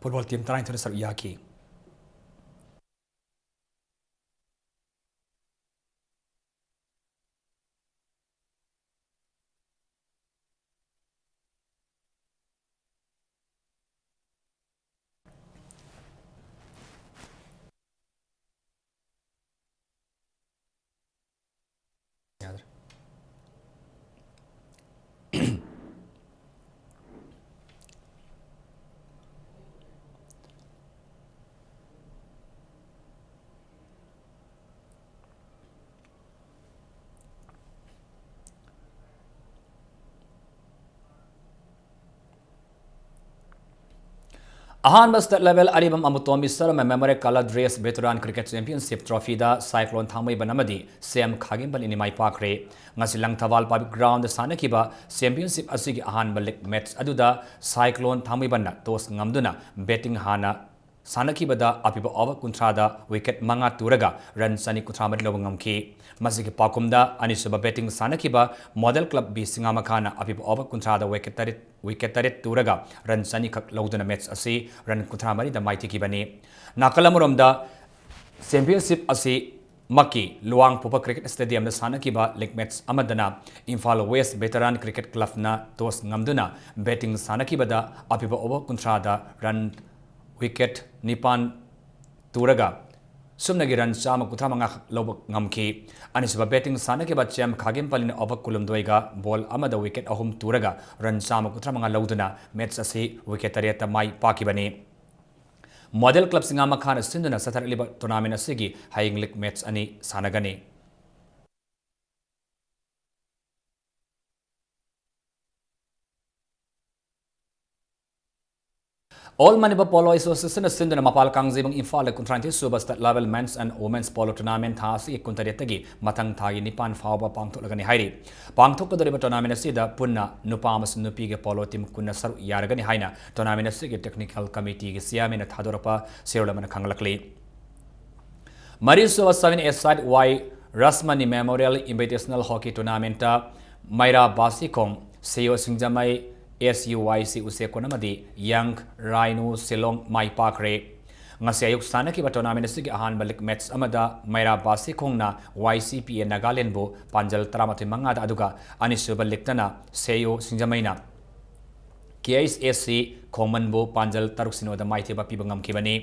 ꯐꯨꯠꯕꯣꯜ ꯇꯤꯝ ꯇꯔꯥꯅꯤꯊꯣꯏꯅ ꯁꯔꯨꯛ ꯌꯥꯈꯤ꯫ ꯑꯍꯥꯟꯕ state level ꯑꯔꯤꯕꯝ ꯑꯃꯨꯇꯣꯝꯕꯤ Sharma Memorial Colour Dress Veteran Cricket Championship Trophyꯗ Cyclone ꯊꯥꯡꯃꯩꯕꯟ ꯑꯃꯗꯤ ꯁꯤ ꯑꯦꯝ ꯈꯥꯒꯦꯝꯕꯟ ꯑꯅꯤ ꯃꯥꯏ ꯄꯥꯛꯈ꯭ꯔꯦ꯫ ꯉꯁꯤ ꯂꯪꯊꯕꯥꯜ Public Groundꯗ ꯁꯥꯟꯅꯈꯤꯕ championship ꯑꯁꯤꯒꯤ ꯑꯍꯥꯟꯕ league match ꯑꯗꯨꯗ Cyclone ꯊꯥꯡꯃꯩꯕꯟꯅ toss ꯉꯝꯗꯨꯅ batting ꯍꯥꯟꯅ ꯁꯥꯟꯅꯈꯤꯕꯗ ꯑꯄꯤꯕ over ꯀꯨꯟꯊ꯭ꯔꯥꯗ wicket ꯃꯉꯥ ꯇꯨꯔꯒ run ꯆꯅꯤ ꯀꯨꯟꯊ꯭ꯔꯥ ꯃꯔꯤ ꯂꯧꯕ ꯉꯝꯈꯤ꯫ ꯃꯁꯤꯒꯤ ꯄꯥꯎꯈꯨꯝꯗ ꯑꯅꯤꯁꯨꯕ batting ꯁꯥꯟꯅꯈꯤꯕ Model Club B ꯁꯤꯡꯉꯥꯃꯈꯥꯅ ꯑꯄꯤꯕ over ꯀꯨꯟꯊ꯭ꯔꯥꯗ wicket ꯇꯔꯦꯠ wicket ꯇꯔꯦꯠ ꯇꯨꯔꯒ run ꯆꯅꯤꯈꯛ ꯂꯧꯗꯨꯅ match ꯑꯁꯤ run ꯀꯨꯟꯊ꯭ꯔꯥ ꯃꯔꯤꯗ ꯃꯥꯏꯊꯤꯈꯤꯕꯅꯤ꯫ ꯅꯥꯀꯜ ꯑꯃꯔꯣꯝꯗ championship ꯑꯁꯤ ꯃꯛꯀꯤ ꯂꯨꯋꯥꯡꯄꯣꯛꯄ Cricket Stadiumꯗ ꯁꯥꯟꯅꯈꯤꯕ league match ꯑꯃꯗꯅ Imphal West Veteran Cricket Clubꯅ toss ꯉꯝꯗꯨꯅ batting ꯁꯥꯟꯅꯈꯤꯕꯗ ꯑꯄꯤꯕ over ꯀꯨꯟꯊ꯭ꯔꯥꯗ run wicket ꯅꯤꯄꯥꯟ ꯇꯨꯔꯒ ꯁꯨꯞꯅꯒꯤ run ꯆꯥꯝꯃ ꯀꯨꯟꯊ꯭ꯔꯥ ꯃꯉꯥ ꯈꯛ ꯂꯧꯕ ꯉꯝꯈꯤ꯫ ꯑꯅꯤꯁꯨꯕ batting ꯁꯥꯟꯅꯈꯤꯕ ꯆꯦꯝ ꯈꯥꯒꯦꯝꯄꯜꯂꯤꯅ over ꯀꯨꯟꯍꯨꯝꯗꯣꯏꯒ ball ꯑꯃꯗ wicket ꯑꯍꯨꯝ ꯇꯨꯔꯒ run ꯆꯥꯝꯃ ꯀꯨꯟꯊ꯭ꯔꯥ ꯃꯉꯥ ꯂꯧꯗꯨꯅ match ꯑꯁꯤ wicket ꯇꯔꯦꯠꯇ ꯃꯥꯏ ꯄꯥꯛꯈꯤꯕꯅꯤ꯫ Model Club ꯁꯤꯡꯉꯥꯃꯈꯥꯅ ꯁꯤꯟꯗꯨꯅ ꯆꯠꯊꯔꯛꯂꯤꯕ tournament ꯑꯁꯤꯒꯤ ꯍꯌꯦꯡ league match ꯑꯅꯤ ꯁꯥꯟꯅꯒꯅꯤ꯫ All Manipur Polo Associationꯅ ꯁꯤꯟꯗꯨꯅ ꯃꯄꯥꯜ ꯀꯥꯡꯖꯩꯕꯨꯡ ꯏꯝꯐꯥꯜꯗ ꯀꯨꯟꯊ꯭ꯔꯥꯅꯤꯊꯣꯏ ꯁꯨꯕ state level men's and women's polo tournament ꯊꯥ ꯑꯁꯤꯒꯤ ꯀꯨꯟꯇꯔꯦꯠꯇꯒꯤ ꯃꯊꯪ ꯊꯥꯒꯤ ꯅꯤꯄꯥꯟ ꯐꯥꯎꯕ ꯄꯥꯡꯊꯣꯛꯂꯒꯅꯤ ꯍꯥꯏꯔꯤ꯫ ꯄꯥꯡꯊꯣꯛꯀꯗꯧꯔꯤꯕ tournament ꯑꯁꯤꯗ ꯄꯨꯟꯅ ꯅꯨꯄꯥ ꯑꯃꯁꯨꯡ ꯅꯨꯄꯤꯒꯤ polo team ꯀꯨꯟꯅ ꯁꯔꯨꯛ ꯌꯥꯔꯒꯅꯤ ꯍꯥꯏꯅ tournament ꯑꯁꯤꯒꯤ technical committeeꯒꯤ chairmanꯅ ꯊꯥꯗꯣꯔꯛꯄ ꯆꯦꯔꯣꯜ ꯑꯃꯅ ꯈꯪꯂꯛꯂꯤ꯫ ꯃꯔꯤꯁꯨꯕ seven-a-side ꯋꯥꯏ ꯔꯁꯃꯅꯤ Memorial Invitational Hockey Tournamentꯇ ꯃꯩꯔꯥ ꯕꯥꯁꯤꯈꯣꯡ, ꯁꯦꯌꯣ ꯁꯤꯡꯖꯃꯩ, S U Y C ꯎꯆꯦꯛꯀꯣꯟ ꯑꯃꯗꯤ Young Rhino ꯁꯤꯂꯣꯡ ꯃꯥꯏ ꯄꯥꯛꯈ꯭ꯔꯦ꯫ ꯉꯁꯤ ꯑꯌꯨꯛ ꯁꯥꯟꯅꯈꯤꯕ tournament ꯑꯁꯤꯒꯤ ꯑꯍꯥꯟꯕ league match ꯑꯃꯗ ꯃꯩꯔꯥ ꯕꯥꯁꯤꯈꯣꯡꯅ Y C P A ꯅꯥꯒꯥꯂꯦꯟꯕꯨ ꯄꯥꯟꯖꯜ ꯇꯔꯥꯃꯥꯊꯣꯏ ꯃꯉꯥꯗ, ꯑꯗꯨꯒ ꯑꯅꯤꯁꯨꯕ leagueꯇꯅ ꯁꯦꯌꯣ ꯁꯤꯡꯖꯃꯩꯅ K H S C ꯈꯣꯡꯃꯟꯕꯨ ꯄꯥꯟꯖꯜ ꯇꯔꯨꯛ ꯁꯤꯅꯣꯗ ꯃꯥꯏꯊꯤꯕ ꯄꯤꯕ ꯉꯝꯈꯤꯕꯅꯤ꯫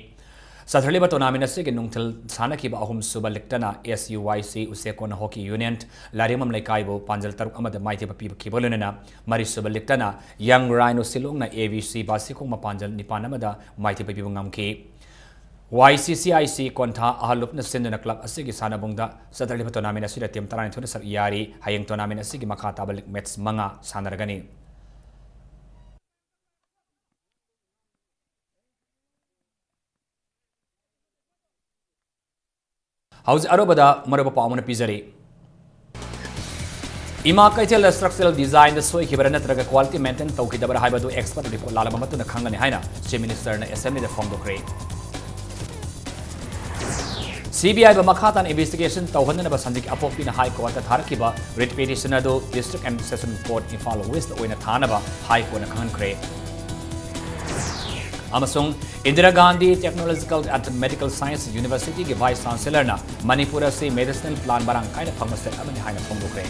ꯆꯠꯊꯔꯤꯕ tournament ꯑꯁꯤꯒꯤ ꯅꯨꯡꯊꯤꯜ ꯁꯥꯟꯅꯈꯤꯕ ꯑꯍꯨꯝꯁꯨꯕ leagueꯇꯅ S U Y C ꯎꯆꯦꯛꯀꯣꯟ Hockey Union ꯂꯥꯏꯔꯦꯝꯕꯝ ꯂꯩꯀꯥꯏꯕꯨ ꯄꯥꯟꯖꯜ ꯇꯔꯨꯛ ꯑꯃꯗ ꯃꯥꯏꯊꯤꯕ ꯄꯤꯕꯈꯤꯕ ꯂꯣꯏꯅꯅ ꯃꯔꯤꯁꯨꯕ leagueꯇꯅ Young Rhino ꯁꯤꯂꯣꯡꯅ A V C ꯕꯥꯁꯤꯈꯣꯡ ꯃꯄꯥꯟꯖꯜ ꯅꯤꯄꯥꯟ ꯑꯃꯗ ꯃꯥꯏꯊꯤꯕ ꯄꯤꯕ ꯉꯝꯈꯤ꯫ Y C C I C ꯀꯣꯟꯊꯥ ꯑꯍꯜ ꯂꯨꯞꯅ ꯁꯤꯟꯗꯨꯅ club ꯑꯁꯤꯒꯤ ꯁꯥꯟꯅꯕꯨꯡꯗ ꯆꯠꯊꯔꯤꯕ tournament ꯑꯁꯤꯗ team ꯇꯔꯥꯅꯤꯊꯣꯏꯅ ꯁꯔꯨꯛ ꯌꯥꯔꯤ꯫ ꯍꯌꯦꯡ tournament ꯑꯁꯤꯒꯤ ꯃꯈꯥ ꯇꯥꯕ league match ꯃꯉꯥ ꯁꯥꯟꯅꯔꯒꯅꯤ꯫ ꯍꯧꯖꯤꯛ ꯑꯔꯣꯏꯕꯗ ꯃꯔꯨꯑꯣꯏꯕ ꯄꯥꯎ ꯑꯃꯅ ꯄꯤꯖꯔꯤ꯫ ꯏꯃꯥ ꯀꯩꯊꯦꯜꯗ structural designꯗ ꯁꯣꯏꯈꯤꯕꯔꯥ ꯅꯠꯇ꯭ꯔꯒ quality maintain ꯇꯧꯈꯤꯗꯕꯔꯥ ꯍꯥꯏꯕꯗꯨ expert report ꯂꯥꯛꯂꯕ ꯃꯇꯨꯡꯗ ꯈꯪꯒꯅꯤ ꯍꯥꯏꯅ Chief Ministerꯅ Assemblyꯗ ꯐꯣꯡꯗꯣꯛꯈ꯭ꯔꯦ꯫ CBIꯕꯨ ꯃꯈꯥ ꯇꯥꯅ investigation ꯇꯧꯍꯟꯅꯅꯕ Sanjit ꯑꯄꯣꯛꯄꯤꯅ High Courtꯇ ꯊꯥꯔꯛꯈꯤꯕ writ petition ꯑꯗꯨ District and Session Court Imphal Westꯇ ꯑꯣꯏꯅ ꯊꯥꯅꯕ High Courtꯅ ꯈꯪꯍꯟꯈ꯭ꯔꯦ꯫ ꯑꯃꯁꯨꯡ Indira Gandhi Technological and Medical Science Universityꯒꯤ Vice Chancellorꯅ Manipur ꯑꯁꯤ medicinal plant ꯃꯔꯥꯡ ꯀꯥꯏꯅ ꯐꯪꯕ state ꯑꯃꯅꯤ ꯍꯥꯏꯅ ꯐꯣꯡꯗꯣꯛꯈ꯭ꯔꯦ꯫